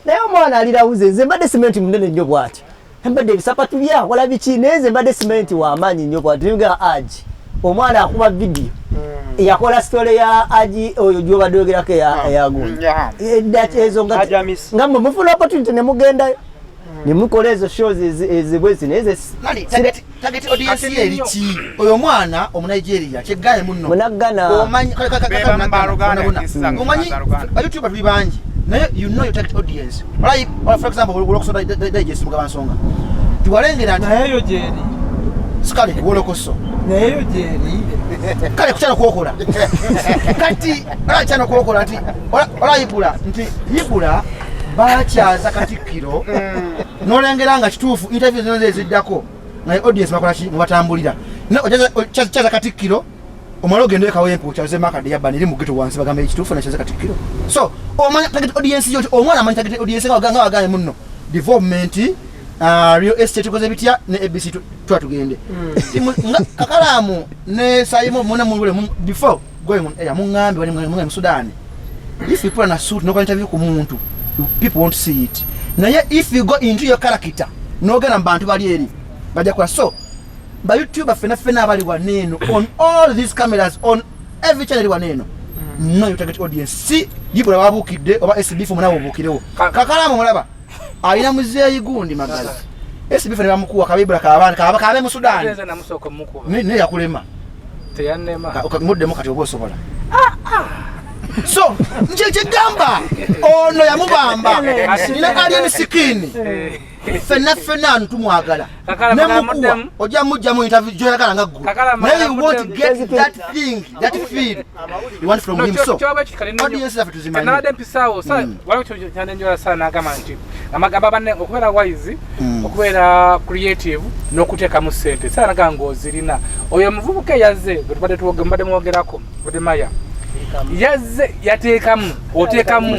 naye omwana alirawuze. Nze mbadde simenti munene nnyo bw'ati, mbadde ebisapatu byakola biki, naye nze mbadde simenti w'amaanyi nnyo bw'ati. Nga aji omwana akuba vidiyo, yakola story ya aji oyo gyobadde oyogerako eyagundi. Ezo nga Haji Hamisi. nga mwe mufuna opportunity ne mugendayo ne mukola ezo shows ezibwezi, naye ze Nani target audience ye eri ki? Oyo omwana omunigeria kyegaye muno. Munaggana. Omanyi Beba mu Baluganda, ensi zange omanyi za Luganda. ba YouTuber tuli bangi, naye you know your target audience. Olai, for example, Wolokoso Digest, mugaba nsonga tiwalengera nti Naye eyo gyeri. Sikale Wolokoso. Naye eyo gyeri. Kale kukyano kwokola kati ola kyano kwokola nti ola yibula nti yibula bakyaza katikkiro nolengera nga kituufu interview zino eziddako nga audience bakola ki mubatambulira kyaza katikkiro, omala ogende ekawempe okyaze makade yabani eri mu ghetto wansi bagambe ekituufu nakyaza katikkiro. So omanya target audience yo, omwana amanya target audience nga wagaye muno development, real estate koze bitya ne ABC tuwa tugende. Nga kakalaamu ne Saimo muna mubule before going on air mungambe wali mungambe mu Sudan, if you put on a suit no interview ku muntu, people won't see it, naye if you go into your character nogenda mu bantu bali eri bajja kuba. So ba YouTuber fena fena abali waneeno on all these cameras on Every channel wano eno, know your target audience. Si yibula wabuukidde oba SBF munawe obuukirewo. Kakalamu mulaba alina muzeeyi gundi magala SBF ne bamukuwa kabibula kabaana kaba kabe mu Sudan. Nze namusooka omukuba. Ne yakulema. Teyannema. Muddemu kati oba osobola. So nje kyegamba ono yamubamba nina alien skin, ffenna ffenna tumwagala. Kakala nemukuwa muddemu. Ojja mujjamu interview gyoyagala nga ggulu, Kakala naye you won't muddemu. get that thing, that feel you want from No, him. So kyoba kikali nnyo. audience zaffe tuzimanyi. Nabadde mpisaawo waliwo kyanenjola sana n'agamba nti amagamba banne okubeera wise, okubeera creative n'okuteekamu ssente sana naga ng'ozirina. Oyo omuvubuka eyazze gwe tubadde mbadde mwogerako Budemaya yazze yateekamu oteekamu.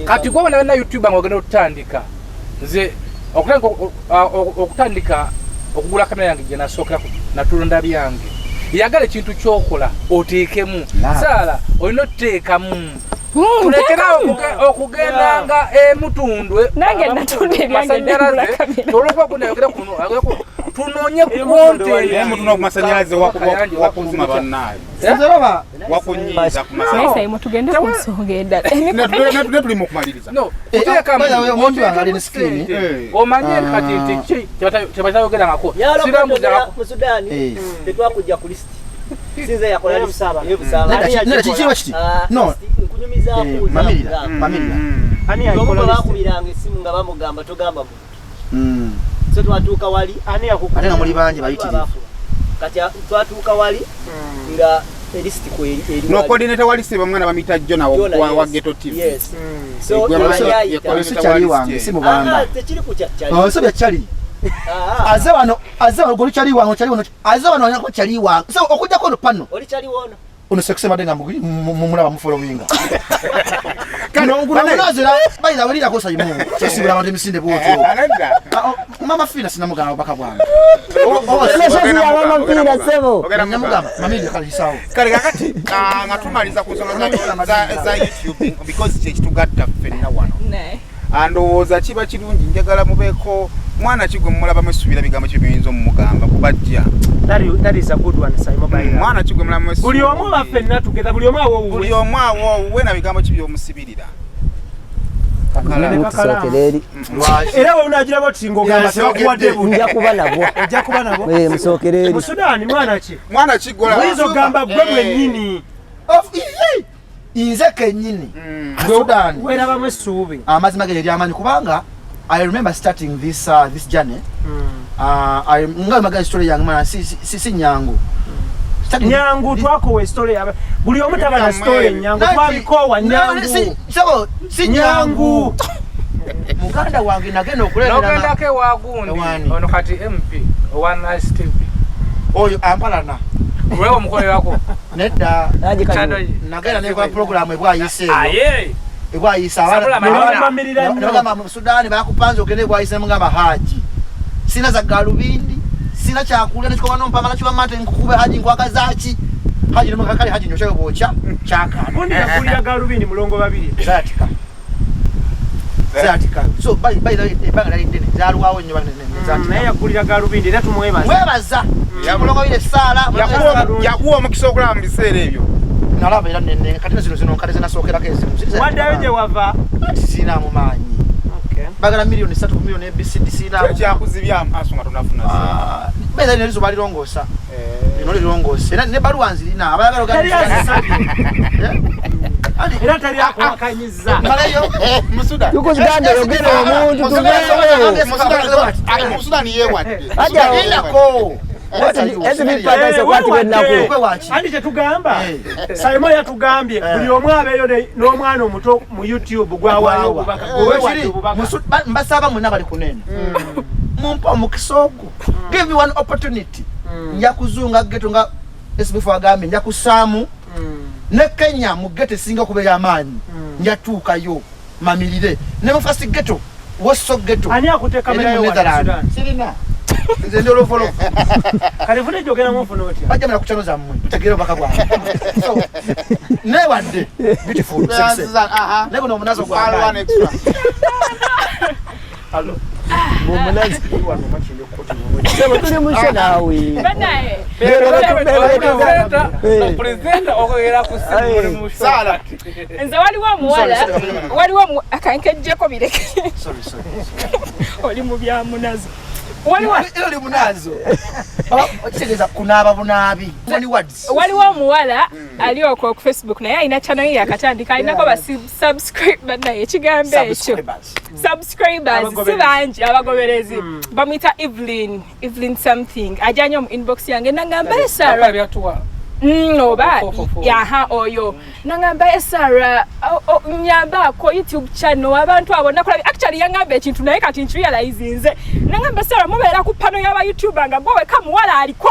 Kati gwe bona youtube nga ogenda okutandika, nze okutandika okugula kamera yange gye nasookera natulonda byange. Yagala ekintu kyokola oteekemu. Love. Saala olina otuteekamu, tulekerawo okugendanga emutundwe. Nange natunda ebyange nengula kamera. Olwokuba gunayogera kuno ayogera kuno, tunoonye Naye mutuno ku masanyalaze wakuzuma bannaayo. Nze olaba Wakunyiiza ku Naye masanyalaze. Saimo, tugende ku nsonga endala. Ne tuli mu kumaliriza. No, Eh, kuteekamu by the way, omuntu wange alina oteekamu skin. ssente. Eh. Omanye kati nti ki kyebatayogera sirambuzangako. Mu Sudan Eh. tetwakujja ku lisiti, sinze yakola Naye list. Busaabala. Ye Busaabala. Nedda, kiriwa kiti? Ah, No. list, nkunyumizaako Eh, nze mamirira, akugamba. mamirira. Ani Omu yakola bwe list? bakubiranga essimu nga bamugamba togamba muntu. Mm. So twatuuka wali Ani yakukuba? Ate nga muli bangi bayitirivu. abaafuna. Kati twatuuka wali nga elisiti kweri eri No wali. coordinator wa list bamwana bamuyita Jona Jonah, wa yes. Ghetto TV. Yes. So Egwe yali ayita. ye Oyo si kyali wange, si mubamba. Ah, tekiri ku kya kyali. Oyo si bya kyali. Ah, Aze wano, aze wano goli kyali wange, kyali wano. Aze wano alina kuba kyali wange. So okujjako ono pano. oli kyali wono. Ono sekuse mbadde nga mumulaba mufollowinga. Kale, Guno bayira welirako Sayimu. Kyesibula abantu emisinde bw'otyo. Anadda. Ah, oh, Mama Fina sinamugamba obubaka bwange. Emesozi ya Mama Fina, ssebo. Ogenda mugamba. Namugamba mamirira kale kisaawo. Kale kakati nga tumaliza ku nsonga za YouTube because kyekitugatta ffenna wano. Naye. Ndowooza kiba kirungi njagala mubeeko mwana ki gwe mulabamu essuubira, bigambo ki biyinza omumugamba kubajja. That is a good one, Saimo Baira. Mwana ki gwe mulabamu essuubi? Buli omu baffenna tugeza, buli omu awo Buli owuwe. omu awo owuwe na bigambo ki byomusibirira. Tusookere eri. Era we unagira oti ng'ogamba Yes, tebakuwadde yogedde. buno. Nja kuba nabwo. Ojja kuba nabo. Eh, musookere eri. Mu Sudan mwana ki? Mwana ki gwe olaba- Oyinza okugamba gwe bwennyini. Nze kennyini. Sudan. Weerabamu essuubi. Amazima ge eryamanyi kubanga I remember starting this journey. Nga maga story yange mana si nyangu. Nyangu twakowa esitole yaba buli omu taba na sitole nyangu twabikoowa nyangu. Sabo si nyangu. Nyangu. Muganda wange nagenda okuleetera N'ogendako ewa gundi Ewaani? ono kati MP owa Nice TV. Oyo ampalana. Wewe omukolerako. Nedda. Haji Kanyuka. Channel ye. Nagenda nekola program ebwayise eyo. Aye. Ebwayise Sabula abaana. Madina. Nebabamirira nnyo. Nabagamba mu Sudan bakupanze ogende ebwayise, mugamba Haji. Sina za galubindi, sina kyakulya nekikoba nompamala kiba mate nkukube Haji nkwagaza ki? Haji nemukakali Haji nyokyayo bwokya kyakaana. Gundi yakulira galubindi mulongo babiri. Zatika. Zatika. So by the way ebbanga lyali ddene zalwawo nnyo Naye zatika. yakulira galubindi era tumwebaza. Mwebaza. Mulongo wire essaala. Yakuwa omukisa okulaba mu biseera ebyo. Nalaba era nene kati zino zino nkale zinasookerako ezimu. Waddayo gye wava. Ati siinaamu maanyi. Bagala miliyoni 3 ku miliyoni ABCD siinaamu. Kyakuzibya amaaso nga tonafuna ssente. Beera lino erizuba lirongoosa. Lino lirongoosa. Era ne baluwa nzirina abayagala Teri azisabye. Andi Era teri akuwakanyiza. malayo. Musudan. Tukuganda yogera omuntu tuveewo. Musudan yeewadde. Ajja awo. Lindako. SB okwatibwa ennaku. Andi kyetugamba Saimo yatugambye buli omu abeeyo n'omwana omuto mu YouTube gwawaayo obubaka gwewewadde obubaka. Mbasaba mwenna bali kunene mumpa omukisa ogwo, give me one opportunity, nja kuzunga ghetto nga SBF agambye, nja kusaamu ne Kenya mu ghetto esinga okuba ey'amaanyi, njatuukayo mamirire ne mu first ghetto woso ghetto. Ani akutte kamera Eri mu yo wano Netherland. Sudan? Sirina, nze ndi olofolofu. Kale footage ogenda mufuna otya? Bajja mula ku channel zammwe tutegeere obubaka bwange. So, newadde beautiful success. Naye guno omunazi One ogwamaanyi extra. Bw'omunazi. Wano makindi okukola. Sebo tuli mu show naawe. Banaye. Presenter okwogera ku simu muli mu show. Sala. Nze waliwo omuwala, Sorry, sorry. waliwo akankejjeko bireke. Sorry, sorry. Oli mu bya munazo. Waliwo Era oli munazo. Okitegeeza kunaaba bunaabi. Many words. Waliwo omuwala ali okwo ku Facebook, naye alina channel ye yakatandika, alinako ba subscribe, banaye ekigambo ekyo. Subscribers. Subscribers si Abagoberezi. bangi, abagoberezi. Bamuyita Evelyn, Evelyn something. Ajja nnyo mu inbox yange nangamba, "Eh, Sarah." Byatuwa. Oba Four, four, four. yaha oyo nangamba, "Eh, Sarah, nyambaako YouTube channel, abantu abo nakulabye." Actually yangamba ekintu naye kati nkirealizinze. Nangamba, "Sarah, mubeera ku pano y'aba YouTuber nga gwe weka muwala aliko,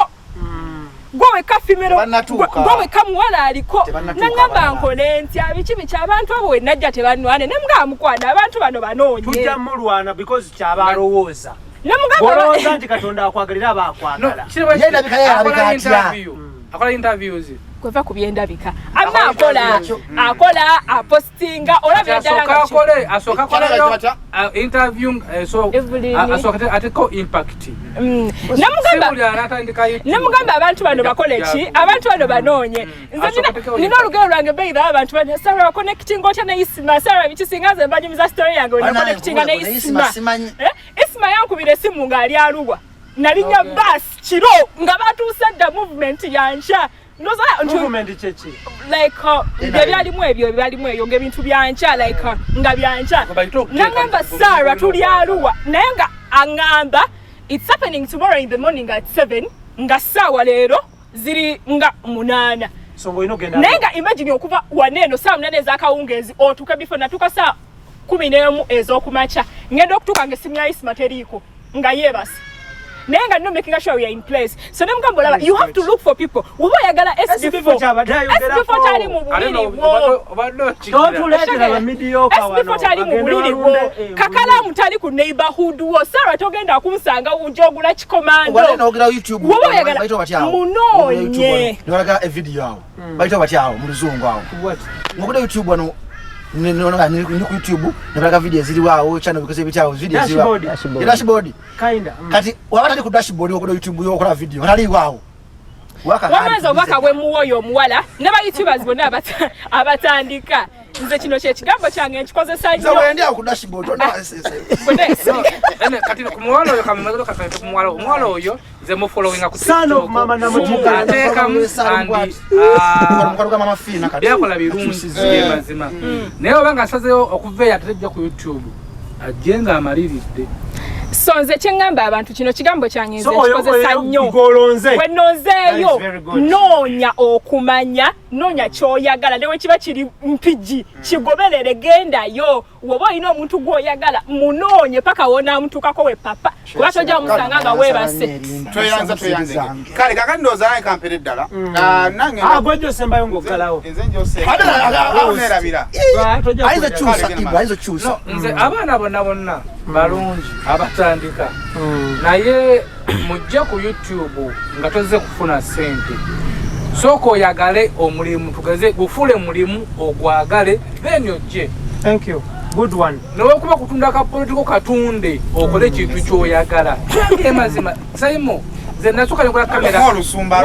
gwe weka female, Tebannatuuka. gwe weka muwala aliko." Tebannatuuka Nangamba, abalala. "Nkole ntya? Biki biki? Abantu abo we najja tebanwane." Nemugamba, "Mukwana, abantu bano banoonye." Tujja mulwana because kyaba alowooza. Nemugamba Bw'olowooza nti Katonda akwagalira aba No, akwagala. kiri bwe Ye endabika ye akola alabika atya? interview. Akola interviews. Kweva ku byendabika, amma akola, akola, apostinga, olabira ddala Asooka nga akole, asooka Kyalaba akoleyo batya? Interview, so Evelyn. asooka ateko impact. Si Namugamba buli anatandika YouTube. Nemugamba, "Abantu bano bakole ki? Abantu bano banoonye." Nze Asooka atekewo nina impact. olugero lwange beira abantu bano, "Sara, connecting otya ne Isma? Sara, biki?" Singa nze mbanyumiza story yange we connectinga ne Isma. Simanyi. Eh, Isma yankubira esimu ng'ali Aluwa, nalinnya bus kiro nga batuuse dda, movement yankya. Ndoza nti Movement kyeki? Like ebyalimu ebyo ebyalimu eyo ng'ebintu byankya, like nga byankya. Bayite okuteeka Nangamba, "Sara, tuli Aluwa," naye nga aŋŋamba, "It's happening tomorrow in the morning at 7," nga ssaawa leero ziri nga 8. So ng'olina ogenda. Naye nga imagine okuva waneeno saa 8 ez'akawungeezi otuuke before. Natuuka saa 11 ez'okumakya. Ngenda okutuuka nga essimu ya Isma teriiko, nga yeebase, naye nga no making sure we are in place. So ne mugamba, "Olaba, you have to look for people woba oyagala." SB4 SB4 kyabadde ayogerako. SB4 tali mu Ate buliri no, bwo. obadde okigira. Totuleetera bamidiyooka wano. SB4 tali mu Bagende buliri bwo. balunde, Kakalaamu tali ku neighborhood wo. Sarah, togenda kunsanga ujogula kikomando. Wale nogera YouTube. Woba oyagala, Bayita batya awo? munoonye. Nibalaga evideo awo. Bayita batya awo mu luzungu awo? What? Ngokuda YouTube wano ndi ku YouTube nibalaga video eziriwo awo, channel bikoze bitya awo, video eziriwo awo. Dashboard. Dashboard. Ye dashboard. Kinda. Kati waba tali ku dashboard okuda YouTube yo okola video ataliwo awo. Waka Wamaze obubaka bwe muwa oyo omuwala ne ba YouTubers bonna abatandika, nze kino kyekigambo kyange nkikozesa Nze nnyo. wendi awo ku dashboard tonna. Bonna- Ene, kati ku muwala oyo kamumazolo kakati ku muwala, omuwala oyo nze mufollowinga ku Son of TikTok. Mama Namujiga. Ateekamu and Mukwano gwa Mama Fina kati. byakola birungi. Akyusizza. Ge mazima, naye oba nga asazeewo okuva eyo ate ejja ku YouTube, ajje nga amaliridde. So nze kyeŋŋamba abantu, kino kigambo kyange nze So oyo nkikozesa oyo nnyo. gw'olonze. Bwe nonzeeyo, That is very good. noonya okumanya, noonya kyoyagala, ne bwe kiba kiri Mpigi, kigoberere, gendayo. Woba olina omuntu gw'oyagala, munoonye paka wonaamutuukako we papa, kuba tojja musanga nga weebase. Tweyanza, tweyanze. Kale kakati ndowooza nange kampere eddala. Ah, nange Ah, gwe gyosembayo ng'oggalawo. nze njose Ate nerabira. Tojja Ayinza kwera. kyusa Ibra, ayinza kyusa. No, nze abaana bonna bonna balungi abatandika, naye mujje ku YouTube nga tozze kufuna ssente. Sooka oyagale omulimu, tugeze gufuule mulimu ogwagale, then ojje. Thank you. Good one. Newekuba kutunda ka politiko, katunde, okole ekintu kyoyagala. Ge mazima, Saimo, nze nasooka nekola kamera. Omu olusumba.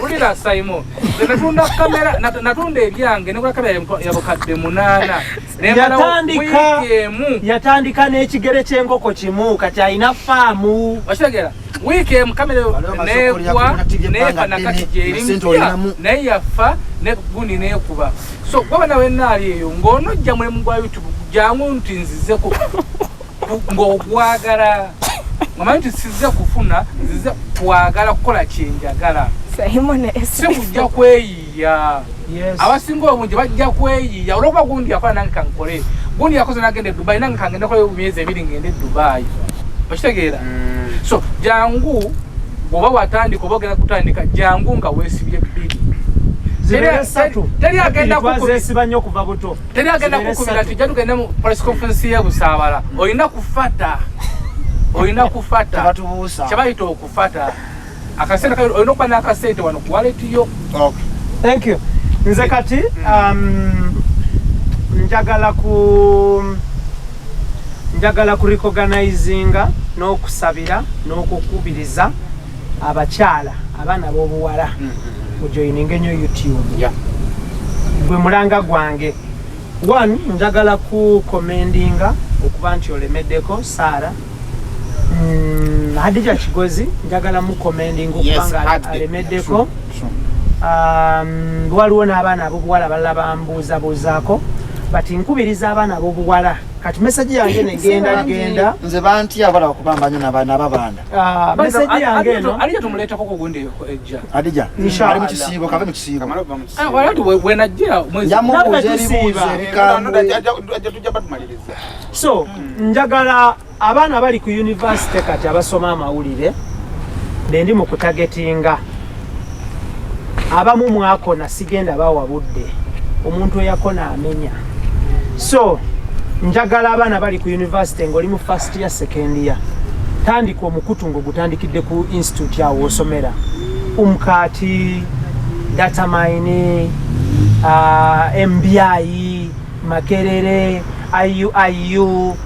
Wulira, Saimo, nze natunda kamera, natunda ebyange, nekola kamera ya bukadde 8, nemalawo wiiki emu. Yatandika n'ekigere ky'enkoko kimu, kati alina faamu. Wakitegeera, wiiki emu kamera Waliwo amaze okulya negwa ku TV nefa ebbanga nakati ddene, gyeri sente mpya olinamu. Naye yafa ne gundi nekuba. So gwaba nawe naali eyo ng'onojja mulimu gwa YouTube, jangu nti nzize ng'ogwagala, omanyi nti sizze kufuna, nzize kwagala kukola kyenjagala. Simon Si kujja kweyiya. Yes. Abasinga obungi bajja kweyiya olwokuba gundi yakola, nange kankole, gundi yakoze nagenda e Dubai, nange kangende kola myezi 2 ngende e Dubai. Okitegeera? So jangu, bw'oba watandika oba ogenda kutandika, jangu nga weesibye bbiri. Zibeere ssatu. Teri agenda Twazeesiba nnyo kuva buto. Teri agenda Zibeere kukubira ssatu. nti jja tugende mu press conference ye Busaabala. Olina kufata, olina kufata. Tebatubuusa. Kyebayita okufata akasente olina okuba n'akasente wano ku wallet yo. Okay. Thank you. Nze kati njagala ku recognizinga N'okusabira n'okukubiriza abakyala, abaana b'obuwala, mujoyininge nnyo YouTube. Gwe mulanga gwange. One, njagala ku commendinga okuba nti olemeddeko Saara. Hadija Kigozi, njagala mu commendinga okuba nga Hadija. alemeddeko. True. Waliwo n'abaana ab'obuwala balala bambuuzabuuzaako, but nkubiriza abaana ab'obuwala. Kati message yange negenda genda. Nze bantya abalaba kubamba nyo nababanda. Ah, message yange eno. Alija tumuleetako ku gundi ejja. Adija Inshallah. ali mu kisiibo, kave mu kisiibo. Kamala okuva mu kisiibo. Wala ti wenajjira mwezi. Njamubuuza Naffe ebibuuzo tusiiba. ebikambwe. Tujja batumaliriza. So njagala abaana bali ku university kati abasoma amawulire, bendi mu kutagetinga. Abamu mwakona, sigenda bawa budde, omuntu eyakona amenya. So njagala abaana bali ku university, ng'oli mu first year, second year, tandika omukutu ng'ogutandikidde ku institute awo osomera. UMCAT, Datamine, MBI, Makerere, IUIU,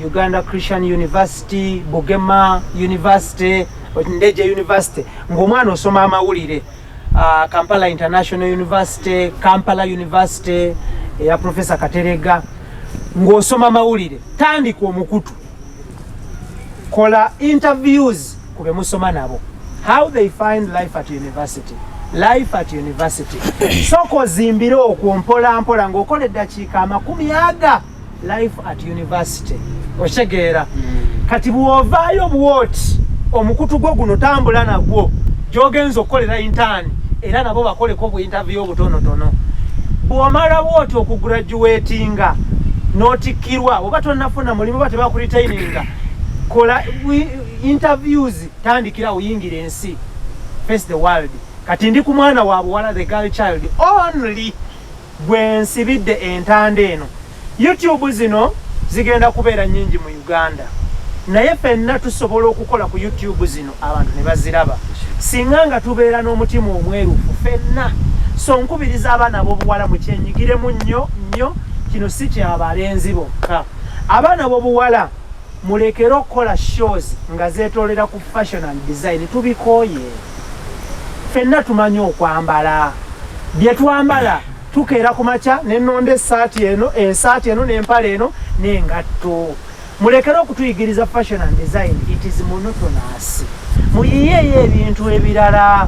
Uganda Christian University, Bugema University, Ndeje University, ng'omwana osoma amawulire, Kampala International University, Kampala University eya Professor Katerega, ng'osoma mawulire, tandika omukutu, kola interviews ku be musoma nabo, how they find life at university, life at university. Sooka ozimbire okwo mpola mpola ng'okola eddakiika 20 life at university, okitegeera? Kati bw'ovaayo bwoti, omukutu gwo guno tambula nagwo gy'ogenza okukolera intern, era nabo bakoleko bu interview obutonotono. Bw'omala bwoti okugraduatinga n'otikkirwa, oba tonnafuna mulimu, oba tebakuretaininga, kola interviews, tandikira oyingira ensi, face the world. Kati ndi ku mwana wa buwala, the girl child only, gwe nsibidde entanda eno. YouTube zino zigenda kubeera nnyingi mu Uganda, naye ffenna tusobola okukola ku YouTube zino, abantu ne baziraba, singa nga tubeera n'omutima omwerufu ffenna. So nkubiriza abaana ab'obuwala, mukyenyigiremu nnyo nnyo. Kino si kyabalenzi bokka. Abaana b'obuwala, mulekere okukola shows nga zeetoolera ku fashion and design. Tubikooye. Ffenna tumanyi okwambala bye twambala. Tukeera ku makya nenonda essaati eno, ensaati eno, n'empale eno, n'engatto. Mulekere okutuyigiriza fashion and design, it is monotonous. Muyiyeeyo ebintu ebirala,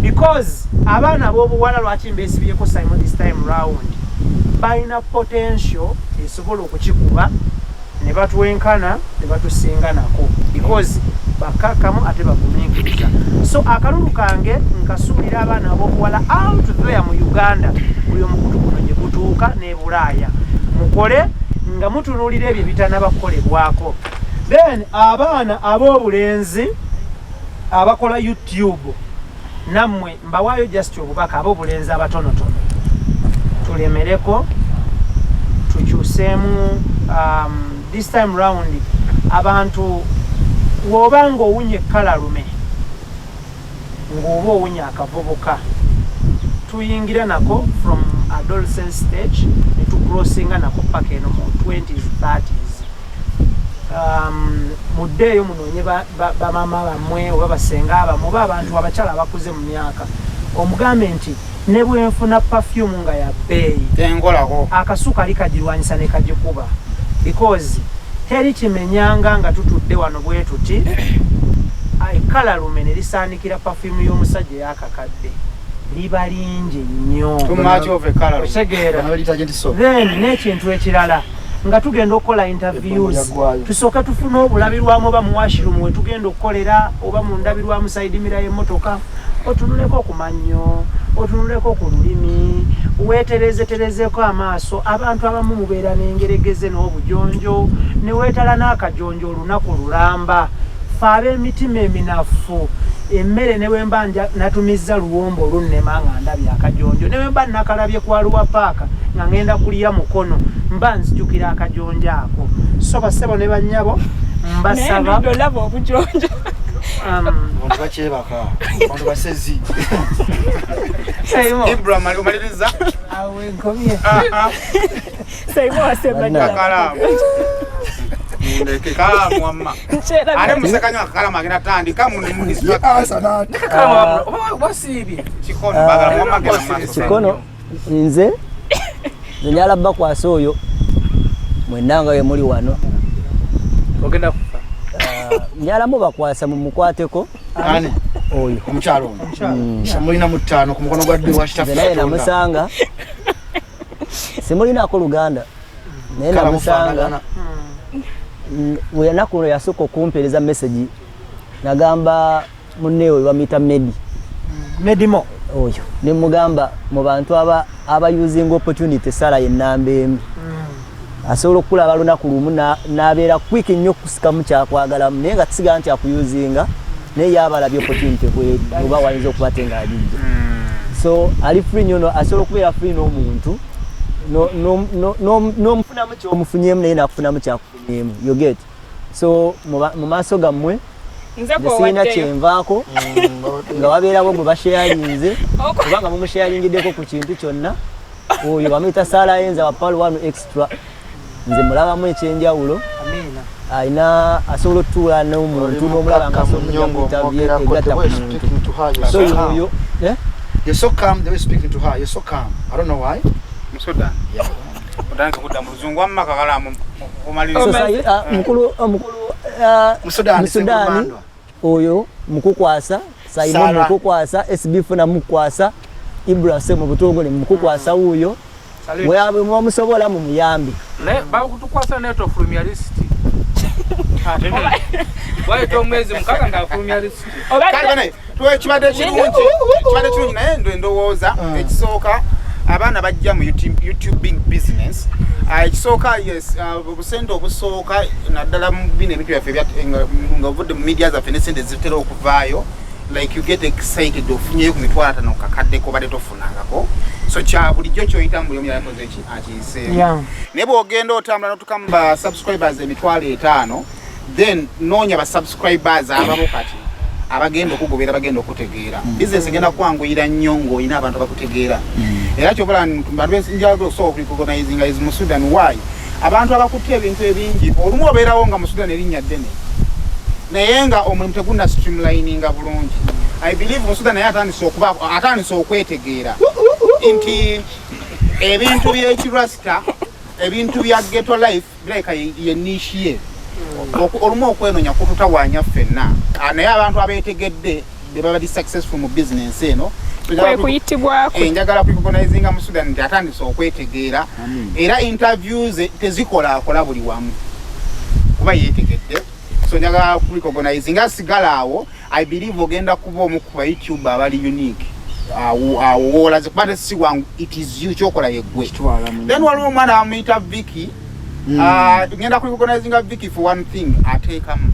because abaana ab'obuwala, lwaki mbeesibyeko Simon this time round, balina potential esobola okukikuba ne batwenkana ne batusinga nako, because bakakamu ate bagumiikiriza. So akalulu kange nkasuulira abaana ab'obuwala out there mu Uganda, buli omukutu guno gye gutuuka n'e Bulaaya, mukole nga mutunuulira ebyo ebitanaba kukolebwako. Then abaana ab'obulenzi abakola YouTube, nammwe mbawaayo just obubaka. Ab'obulenzi abatonotono, tulemereko, tukyuseemu. This time round, abantu bw'oba ng'owunya ekkalalume, ng'oba owunya akavubuka, tuyingira nako from adolescent stage ne tucrossinga nako paka eno mu 20s, 30s. Muddeeyo munoonye bamama bammwe oba basenga bammwe oba abantu abakyala abakuze mu myaka, omugambe nti ne bwenfuna perfume nga ya bbeeyi, Tengolako. Akasu kali kagirwanyisa ne kagikuba, because teri kimenyanga nga tutudde wano bwe tuti, ekkalalume ne lisaanikira perfume y'omusajja eyakakadde, liba lingi nnyo. Too much of a color. Okitegeera? Bano detergent soap. Then n'ekintu ekirala, nga tugenda okukola interviews, Yaggwayo. tusooke tufune obulabirwamu, oba mu washroom we tugenda okukolera, oba mu ndabirwamu, side mirror y'emmotoka, otunuleko ku mannyo, otunuleko ku lulimi, weeterezeterezeeko amaaso. Abantu abamu mubeera n'engeregeze n'obujonjo, ne weetala n'akajonjo olunaku lulamba. Fe ab'emitima eminafu, emmere ne bwe mba natumizza luwombo olunnema nga ndabye akajonjo, ne bwe mba nakalabye kwa Luwa Paaka nga ngenda kulya mukono, mba nzijukira akajonjo ako. So bassebo ne bannyabo, mbasaba. Naye ndidde olaba obujonjo. Abantu bakyebaka, abantu basezi. Saimo, Ibra, omaliriza. Awo enkomye. Saimo wasemba. Banna. Akalaamu. Mundeke kalamu wamma. Ate musekanya akakalamu agenda tandika Kikono bagala mwamma genda mu maaso. Kikono nze njala bakwasa oyo mwenna nga we muli wano ogenda kufa njala mubakwasa mumukwateko Ani? Oyo omukyalo ono samulina mu ttaano ku mukono gwa ddyo wa nze kitaffe naye Katonda. namusanga simulinako luganda naye Kala namusanga mufaanagana. Bwe luno yasooka okumpeereza message nagamba munneewe bamuyita Medi Medimo oyo ne mugamba mu bantu aba aba using opportunity sala ye namba emu asobola okulaba lunaku lumu n'abeera quick nnyo okusikamu kyakwagalamu naye nga tusigala nti akuyuzinga naye yabalabye opportunity kweri oba wayinza okuba te ng'agijja so ali free nnyo asobola okubeera free n'omuntu n'omufunamu kyomufunyemu naye nakufunamu kyakufunyemu, you get? So mu maaso gammwe nze nze sirina kwowaddeyo kyenvaako nga wabeerawo gwe basharinze oba nga mumusharingiddeko ku kintu kyonna oyo bamuyita Saala Enza wa Pal One Extra. Nze mulabamu ekyenjawulo alina asobola otutuula n'omuntu n'omulaba nga asobola okujja mu interview egatta ku muntu so yoyo eh? You're so calm the way you're speaking to her. You're so calm. I don't know why. Musudan. Otandise kudda mu luzungu wamma kakalamu omaliriza. So, mukulu omukulu Musudani, Musudani Sengumandwa. oyo mukukwasa Simon Sarah. mukukwasa SB funa mukukwasa Ibra se mu butongole mukukwasa wuuyo bwe musobola mumuyambe. Naye bakutukwasa naye tofulumya lisiti wayita omwezi 6 ng'afulumya lisiti. Kale bane, tuwe kibadde kirungi, kibadde kirungi naye ndowooza ekisooka abaana bajja mu YouTubing business. Ekisooka yes, obusente obusooka naddala mu bino ebintu byaffe nga ovudde mu media zaffe ne sente zitera okuvaayo, like you get excited ofunyeyo ku 500,000 kakaddeko obadde tofunangako, so kya bulijjo kyoyitamu buli omu yakoze eki akiyiseemu. Naye bw'ogenda otambula n'otuuka mu ba subscribers 500,000, then noonya ba subscribers ababo kati abagenda okugobera bagenda okutegeera business egenda kwanguyira nnyo ng'olina abantu abakutegeera. Era kyobola bantu njagala okusobola okurecognizinga is mu Sudan. Why? Abantu abakutte ebintu ebingi olumu obeerawo nga mu Sudan erinnya ddene naye nga omulimu teguna streamlininga bulungi. I believe mu Sudan naye atandise okuba atandise okwetegeera nti ebintu by'ekirasta ebintu bya ghetto life birabika ye niche ye. Olumu okwenonya kututawaanya ffenna. Naye abantu abeetegedde be baba successful mu business eno. Kwe kuyitibwako. Njagala kurecognizinga mu Sudan nti atandise okwetegeera era interviews tezikola akola buli wamu kuba yeetegedde, so njagala kurecognizinga sigala awo. I believe ogenda kuba omu ku ba YouTube abali unique awo awo wolaze kuba si wangu, it is you kyokola yeggwe. Then waliwo omwana bamuyita Vicky. Ngenda kurecognizinga Vicky for one thing, ateekamu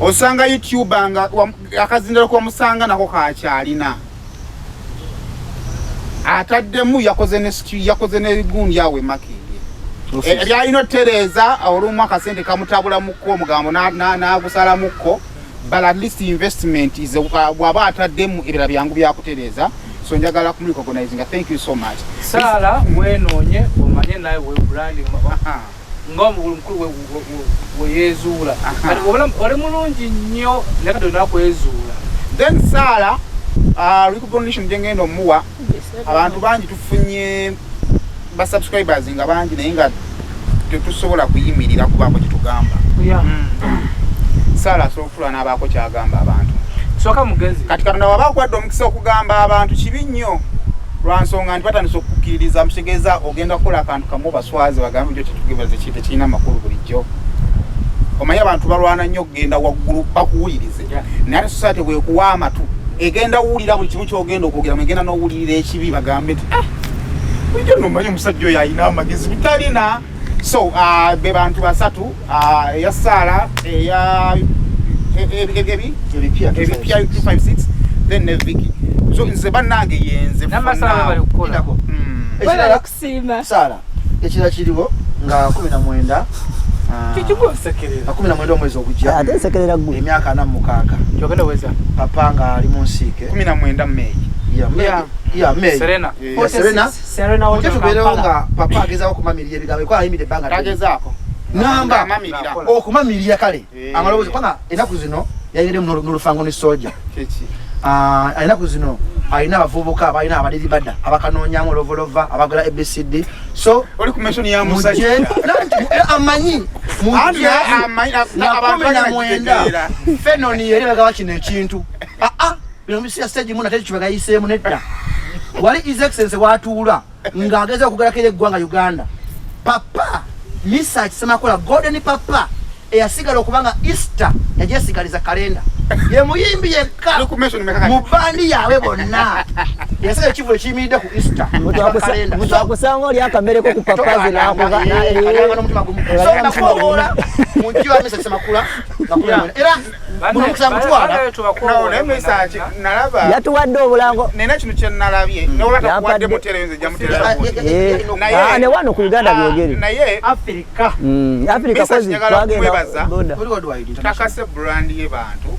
osanga YouTube nga akazindalo komusanga nako kakyalina ataddemu yakoze ne yakoze ne gundi awe Makindye ebyalina otereeza olumu akasente kamutabulamuko omugambo n'agusalamuko, but at least investment is bw'aba ataddemu ebirala byangu byakutereeza, so njagala kumurecognizinga. Thank you so much. Saala weenoonye omanye nawe we branding nga omukulu weyeezuula kati oli mulungi nnyo naye kati olina kwezuula. Then Sara, recognition gyengenda omuwa, abantu bangi tufunye ba subscribers nga bangi naye nga tetusobola kuyimirira kubaako kyetugamba. Sara asobola okutula n'abaako kyagamba abantu. Sooka mugezi. Kati Katonda waba akuwadde omukisa okugamba abantu kibi nnyo lwa nsonga nti batandise okukkiririza mutegeeza ogenda kukola akantu kamu obaswaze bagambe nti kyetugebaze tekirina makulu. Bulijjo omanyi abantu balwana nnyo okugenda waggulu bakuwulirize naye ate society bwekuwa amatu egenda wuwulira buli kimu kyogenda okwogera egenda n'owulirira ekibi bagambe nti "Ah, bulijjo nno omanyi omusajja oyo alina amagezi bitalina." So be bantu basatu, eya Saala eya ebi Ebipya. Ebipya 256 then ne Vicky. So nze bannange yenze for N'amasaala now. bali kukola. Webale kusiima. Saala, ekirala kiriwo nga 19 Kikikusekerera. nga 19 omwezi ogujja Ate nsekerera ggwe. emyaka 46 Kyogenda weza. Papa nga ali mu nsiike. 19 May. Ya, May. Yeah. Ya, May. Serena. Ya, Serena. Serena Mujje Hotel tubeerewo Kampala. nga papa agezaako okumamirira ebigambo ekuba ayimira ebbanga ddene. Tagezaako. Namba okumamirira kale amaloboozi kubanga ennaku zino yayingidde n'olufango ne soja. Ennaku zino alina abavubuka abalina abaliri badda abakanoonyamu olovolova abagala ABCD, so oli ku mission ya musajja amanyi na 19 fenoni yeri bagaba kino ekintu bino bisiya stage muna teri kibagayiseemu nedda. Wali His Excellency watuula ng'ageza okugalako eri eggwanga Uganda. Papa Mesach Ssemakula Golden Papa eyasigala okubanga Easter yajesigaliza kalenda ye muyimbi yekka mu bandi yaabwe bonna yasigala ekivulo ekiyimiridde ku Easter. Mutwakusanga oli akamereko ku papazi n'akuba n'omutima gumu. So nakuwoola mu nju ya Mesach Ssemakula era yatuwadde obulango nina kino kye nalabye noba takuwadde mutereyo nze jamuterera naye ne wano ku Uganda byogere naye Afrika Afrika kozi twagenda boda takase brand ye bantu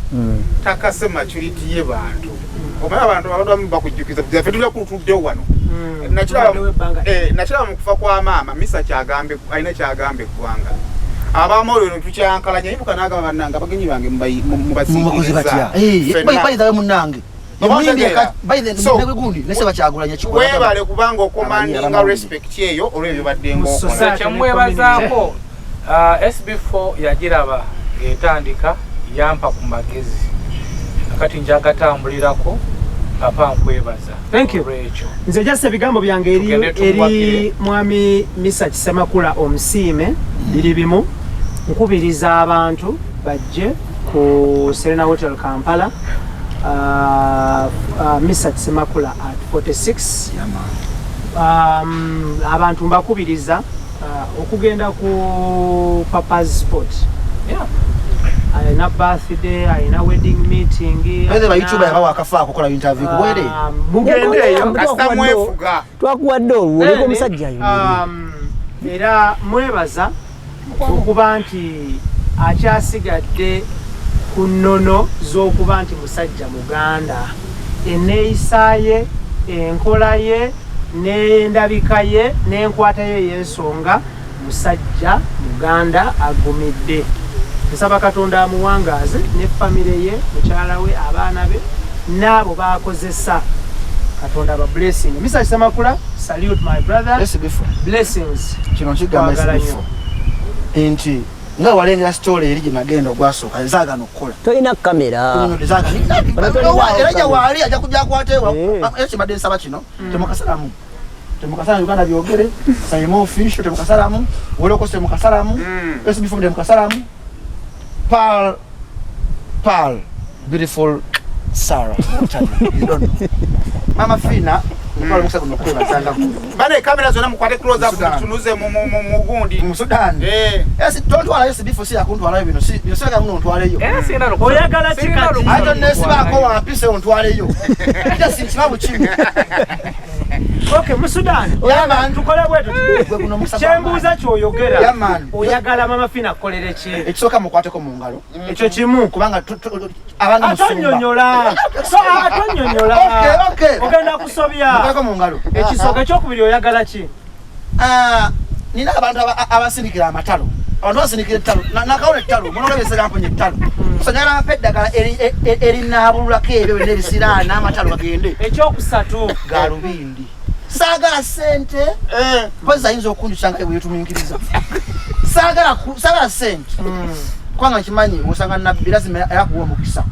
takase maturity ye bantu omanyi abantu abamu bakujjukiza ffe tulya kutudde wano. Nakiraba mu kufa kwa maama Misa kyagambe alina kyagambe eggwanga abamu olwo tukyankalanya ibuka n'agamba bannange abagenyi bange mubasiikiriza batya munnange webale kubanga okomandinga respect eyo olw'ebyo badde ng'okola. Kyemwebazaako SB4 yagiraba ng'etandika yampa ku magezi kati njagatambulirako papa nkwebaza. Thank you. Nze just ebigambo byange eri mwami Mesach Ssemakula omusiime biri bimu nkubiriza abantu bajje ku Serena Hotel Kampala Mesach Ssemakula at 46. Abantu mbakubiriza okugenda ku Papa's Spot. Alina birthday, alina wedding meeting. Baze ba YouTuber yabawa akafa okukola interview kubwere. Mugende eyo. Twakuwadde olwo omusajja yo. Era mwebaza okuba nti akyasigadde ku nnono z'okuba nti musajja Muganda. Enneeyisa ye, enkola ye, n'endabika ye, n'enkwata ye ey'ensonga musajja Muganda agumidde. Nsaba Katonda amuwangaaze ne famire ye, mukyala we, abaana be n'abo baakozesa. Katonda aba blessing. Mesach Ssemakula, salute my brother. Blessings. Kino kigamba SB4 nti nga walengera story eri gye nagenda ogwasooka nzaagana okukola. Tolina kamera. Era gye waali ajja kujja akwateewa. Era kyembadde nsaba kino temukasalamu. Temukasalamu Uganda byogere, Saimo official temukasalamu, Woloko temukasalamu, SB4 temukasalamu. Pearl, Pearl, beautiful Sarah. You don't know. Mama Fina, bane kamera zonna mukwate close up tunuze mu gundi mu Sudan. Yes, tontwala yo SB4 si yakuntwalayo bino si bino siraga muno ntwaleyo. Oyagala kikati. Ato nesibako wampise ontwaleyo. Kija sinkibabu kimu. Okay, mu Sudan. Tukole bwetu. Kyembuuza ky'oyogera. Oyagala Mama Fina akolere ki? Ekisooka mukwateko mu ngalo. Ekyo kimu. Kubanga abanga musumba. So atonyonyola. Okay. Ogenda kusobya. Mukwateko mu ngalo. Ekisooka ekyokubiri oyagala ki? Nina abantu abasindikira amatalo. Abantu basindikira ettalo. Nakawona ettalo. Munoga byesera mponye ettalo. So njagala mpe eddagala erinaabululako ebyo byonna ebisiraana amatalo gagende. Ekyokusatu. Galubindi. Saagala ssente. Mpozi ayinza okunjusa nga bwe yeetumiikiriza. Saagala ssente. Kubanga nkimanyi osanga Nabbi lazima era akuwa omukisa.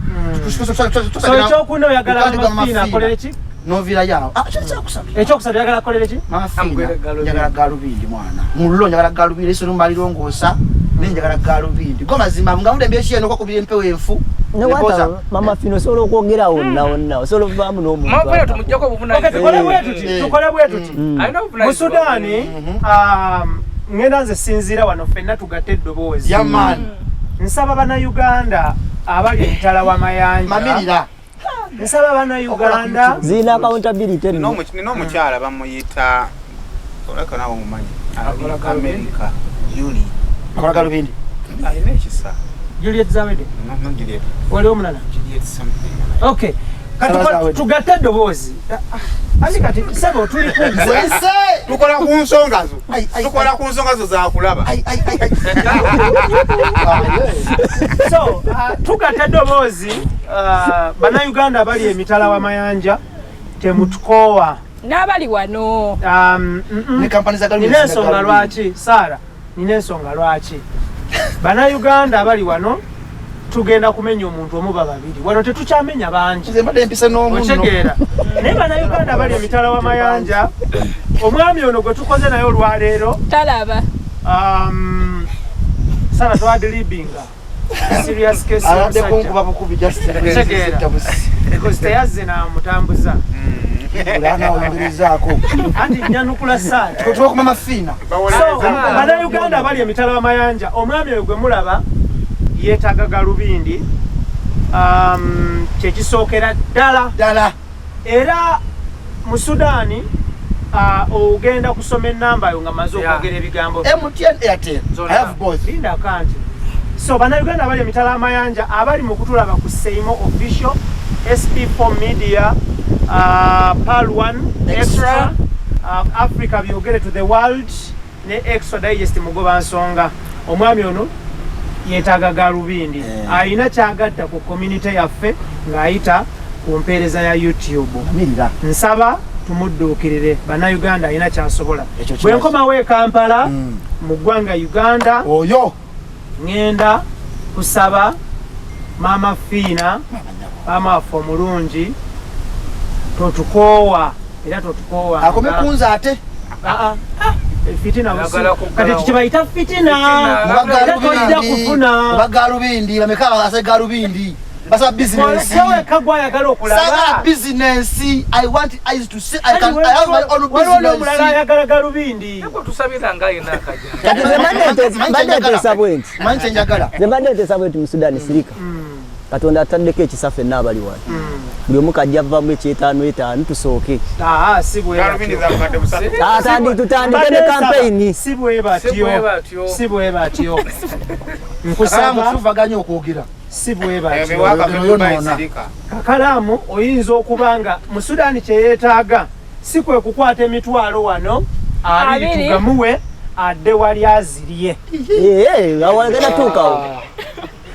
So ekyokuna oyagala Mama Fina akolere ki? Novira yawo. Kyokusatu. Ekyokusatu oyagala akolere ki? Mama Fina njagala galubindi mwana. Mullo njagala galubindi ese lumbalirongoosa naye njagala galubindi. Go mazima nga mudde mbyekiye n'okwakubira empewo enfu. Newata Mama Fina osobola okwogera wonna wonna osobola okuvaamu n'omuntu. Mama Fina tumuggyeko obuvunaanyizibwa. Tukole bwe tuti. Mu Sudan ngenda nze sinziira wano ffenna tugatte eddoboozi. Nsaba bannayuganda abali emitala w'amayanja. Mamirira. Nsaba bannayuganda. Zirina accountability. Nina omukyala bamuyita oleka naawe omumanyi. America Julie. Akola galubindi. Alina ekisa. Juliet Zawede. No, Juliet. Waliwo omulala? Juliet something. Okay. Kati tugatte eddoboozi. Ani kati sebo tuli ku tukola ku nsonga zo. Tukola ku nsonga zo za kulaba. So tugatta eddoboozi, Bannayuganda abali emitala w'amayanja, temutukoowa. N'abali wano. Ne kampani za Nina ensonga lwaki, Saara, nina ensonga lwaki Bannayuganda abali wano tugenda kumenya omuntu omu ba babiri. Wano tetukyamenya bangi. Nze mbadde mpise n'omu nno. Okitegeera? Naye Bannayuganda abali emitala w'amayanja, omwami ono gwe tukoze naye olwaleero, Talaba. Sara twadilibinga serious case Abadde y'omusajja. kunkuba bukubi just. Okitegeera? Because teyazze namutambuza. Olana oyongerezaako. Anti nyanukula Saara. Tuba ku Mama Fiina. So Bannayuganda abali emitala w'amayanja, omwami oyo gwe mulaba yeetaaga galubindi, kyekisookera ddala. Ddala. Era mu Sudaani, ogenda kusoma enamba yo nga maze okwogera ebigambo. MTN, Airtel, I have both. Lindako nti so Bannayuganda abali emitala amayanja, abali mu kutulaba ku Seimo Official, SP4 Media, Pal 1 Extra, Africa Byogere to the World ne Extra Digest Mugoba Nsonga, omwami ono yeetaaga galubindi. Alina kyagatta ku community yaffe ng'ayita ku mpeereza ya YouTube. Mirira. Nsaba tumudduukirire, Bannayuganda, alina kyasobola. Ekyo Bwe nkomawo e Kampala, mu ggwanga Uganda, Oyo ŋŋenda kusaba Maama Fiina, maama waffe omulungi, totukoowa era totukoowa. Akome kunze ate. Ah, ah. Fitina. Ayagala kuggalawo. Kati kibayita fitina. Fitina. Era tojja kufuna. Oba galubindi bameka abase galubindi basaba business. Weka gwayagala okulaba. Sagala business. I want eyes to see. I can, I have my own Waliwo n'omulala business. ayagala galubindi. Tusabira nga yena akaja. Kati nze mbadde nteesa bwe nti. Manyi kyenjagala. Nze mbadde nteesa bwe nti, mu Sudaani sirika, Katonda ataddeko ekisa ffenna abali wano, buli omu kajja avaamu ekyetaano etaano tusooke. Ah, si bwe Galubindi batyo. za bukadde 3. Tutandike Mbadde ne nsaba, kampeyini. si bwe Si bwe batyo, batyo. si bwe batyo. Nkusaba Nkusaba, tuvaganye okwogera. Si bwe batyo. Yonoona. Kakalaamu oyinza okuba nga mu Sudaani kyeyeetaaga si kwe kukwata emitwalo wano 20, Abiri. tugamuwe adde wali azirye. Awagenda tuukawo.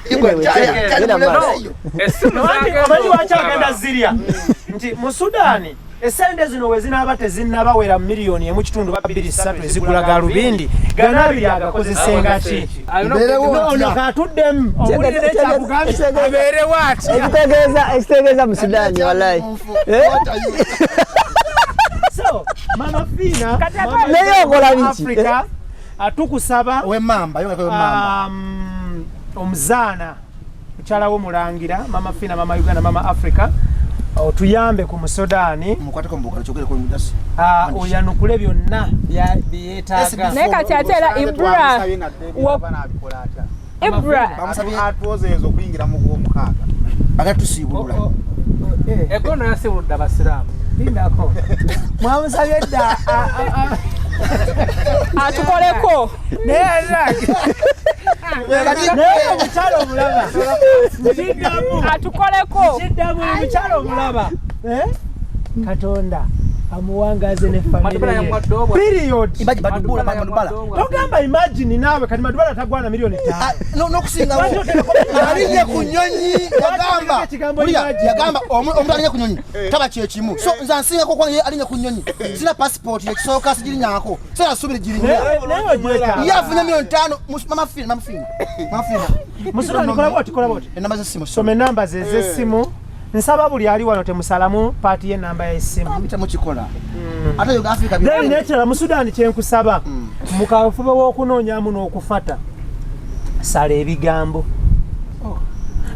Genda maaso. Essimu Anti zagenda omanyi lwaki okukaba. agenda zirya? Nti mu Sudaani esente zino we zinaaba tezinnabawera 1.5 2 3 ezigula galubindi, gana abiri agakozesenga ki? Mbeerewo Ono ntya? katuddemu owulire ekyakugambye. Abeerewo atya? Ekitegeeza mu Sudaani walayi. Eh? So Mama Fiina, Kati ate Mama Naye okola biki? Africa, atukusaba Owemmamba yo, owemmamba. Omuzaana mukyala wo mulangira, Mama Fiina, Mama Uganda, Mama Africa, otuyambe ku Musudaani. Mukwateko mubugalo kyogere ku mudasi. Oyanukule byonna byeyeetaaga. Naye kati ate era Ibra Ibra Bamusabye Atwozeeza okuyingira mu gwomukaaga. Bagala tusiibulula. Egono yasibuludde abasiraamu. Lindako, mwamusabye dda. Atukoleko. Naye omukyala omulaba kiddamu. Atukoleko. Kiddamu omukyala omulaba. Eh? Katonda amuwangaze ne Madubala famire ye. yamuwadde obwa. Period. Imagine Madubala, Madubala. Togamba imagine naawe. Kati Madubala tagwana miliyoni 5. Ah, n'okusingawo alinye ku nnyonyi yagamba Ekigambo Wulira, imagine. yagamba omuntu alinye ku nnyonyi taba kyekimu, so nze ansingako kubanga ye alinye ku nnyonyi, sina passport ekisooka sigirinyako, so nasuubire girinya. Naye ogyetaaga. Ye afunye miliyoni 5. Mama Fina, Mama Fina, Mama Fina. Musulani, kola bwoti, kola bwoti. Enamba z'essimu. Soma enamba ze ez'essimu. Nsaba buli ali wano temusalamu paati y'enamba y'essimu. Bitamukikola ate yo Africa. Then nekirala, mu Sudaani kyenkusaba, mu kafuba w'okunoonyamu n'okufata, sala ebigambo.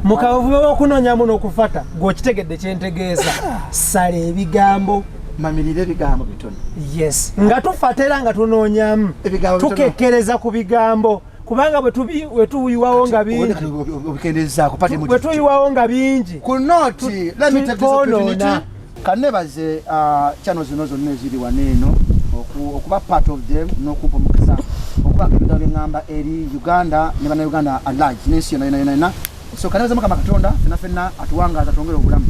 Mu kafuba w'okunoonyamu n'okufata, gweokitegedde kyentegeeza, sala ebigambo. Mamirire ebigambo bitono. Yes, nga tufata era nga tunoonyamu, Ebigambo bitono. tukekkereza ku bigambo, kubanga bwe tuyiwawo nga bingi, Obikendezaako pati. Bwe tuyiwawo nga bingi, Ku note, let me take this opportunity twonoona. Kanebaze channel zino zonna eziri wano eno okuba part of them n'okumpa omukisa okubaako ebigambo byeŋŋamba eri Uganda ne Bannayuganda at large n'ensi yonna yonna yonna yonna. So kanebaze Mukama Katonda fenna fenna atuwangaaza twongere obulamu.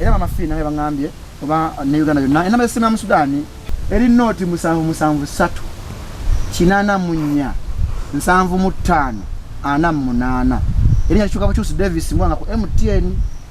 Era Mama Fiina naye baŋŋambye oba ne Uganda yonna, enamba z'essimu ya mu Sudaani eri nought 7 7 3 84. 75 48. Erinnya likyuka bukyusi, Davis Mwanga ku MTN.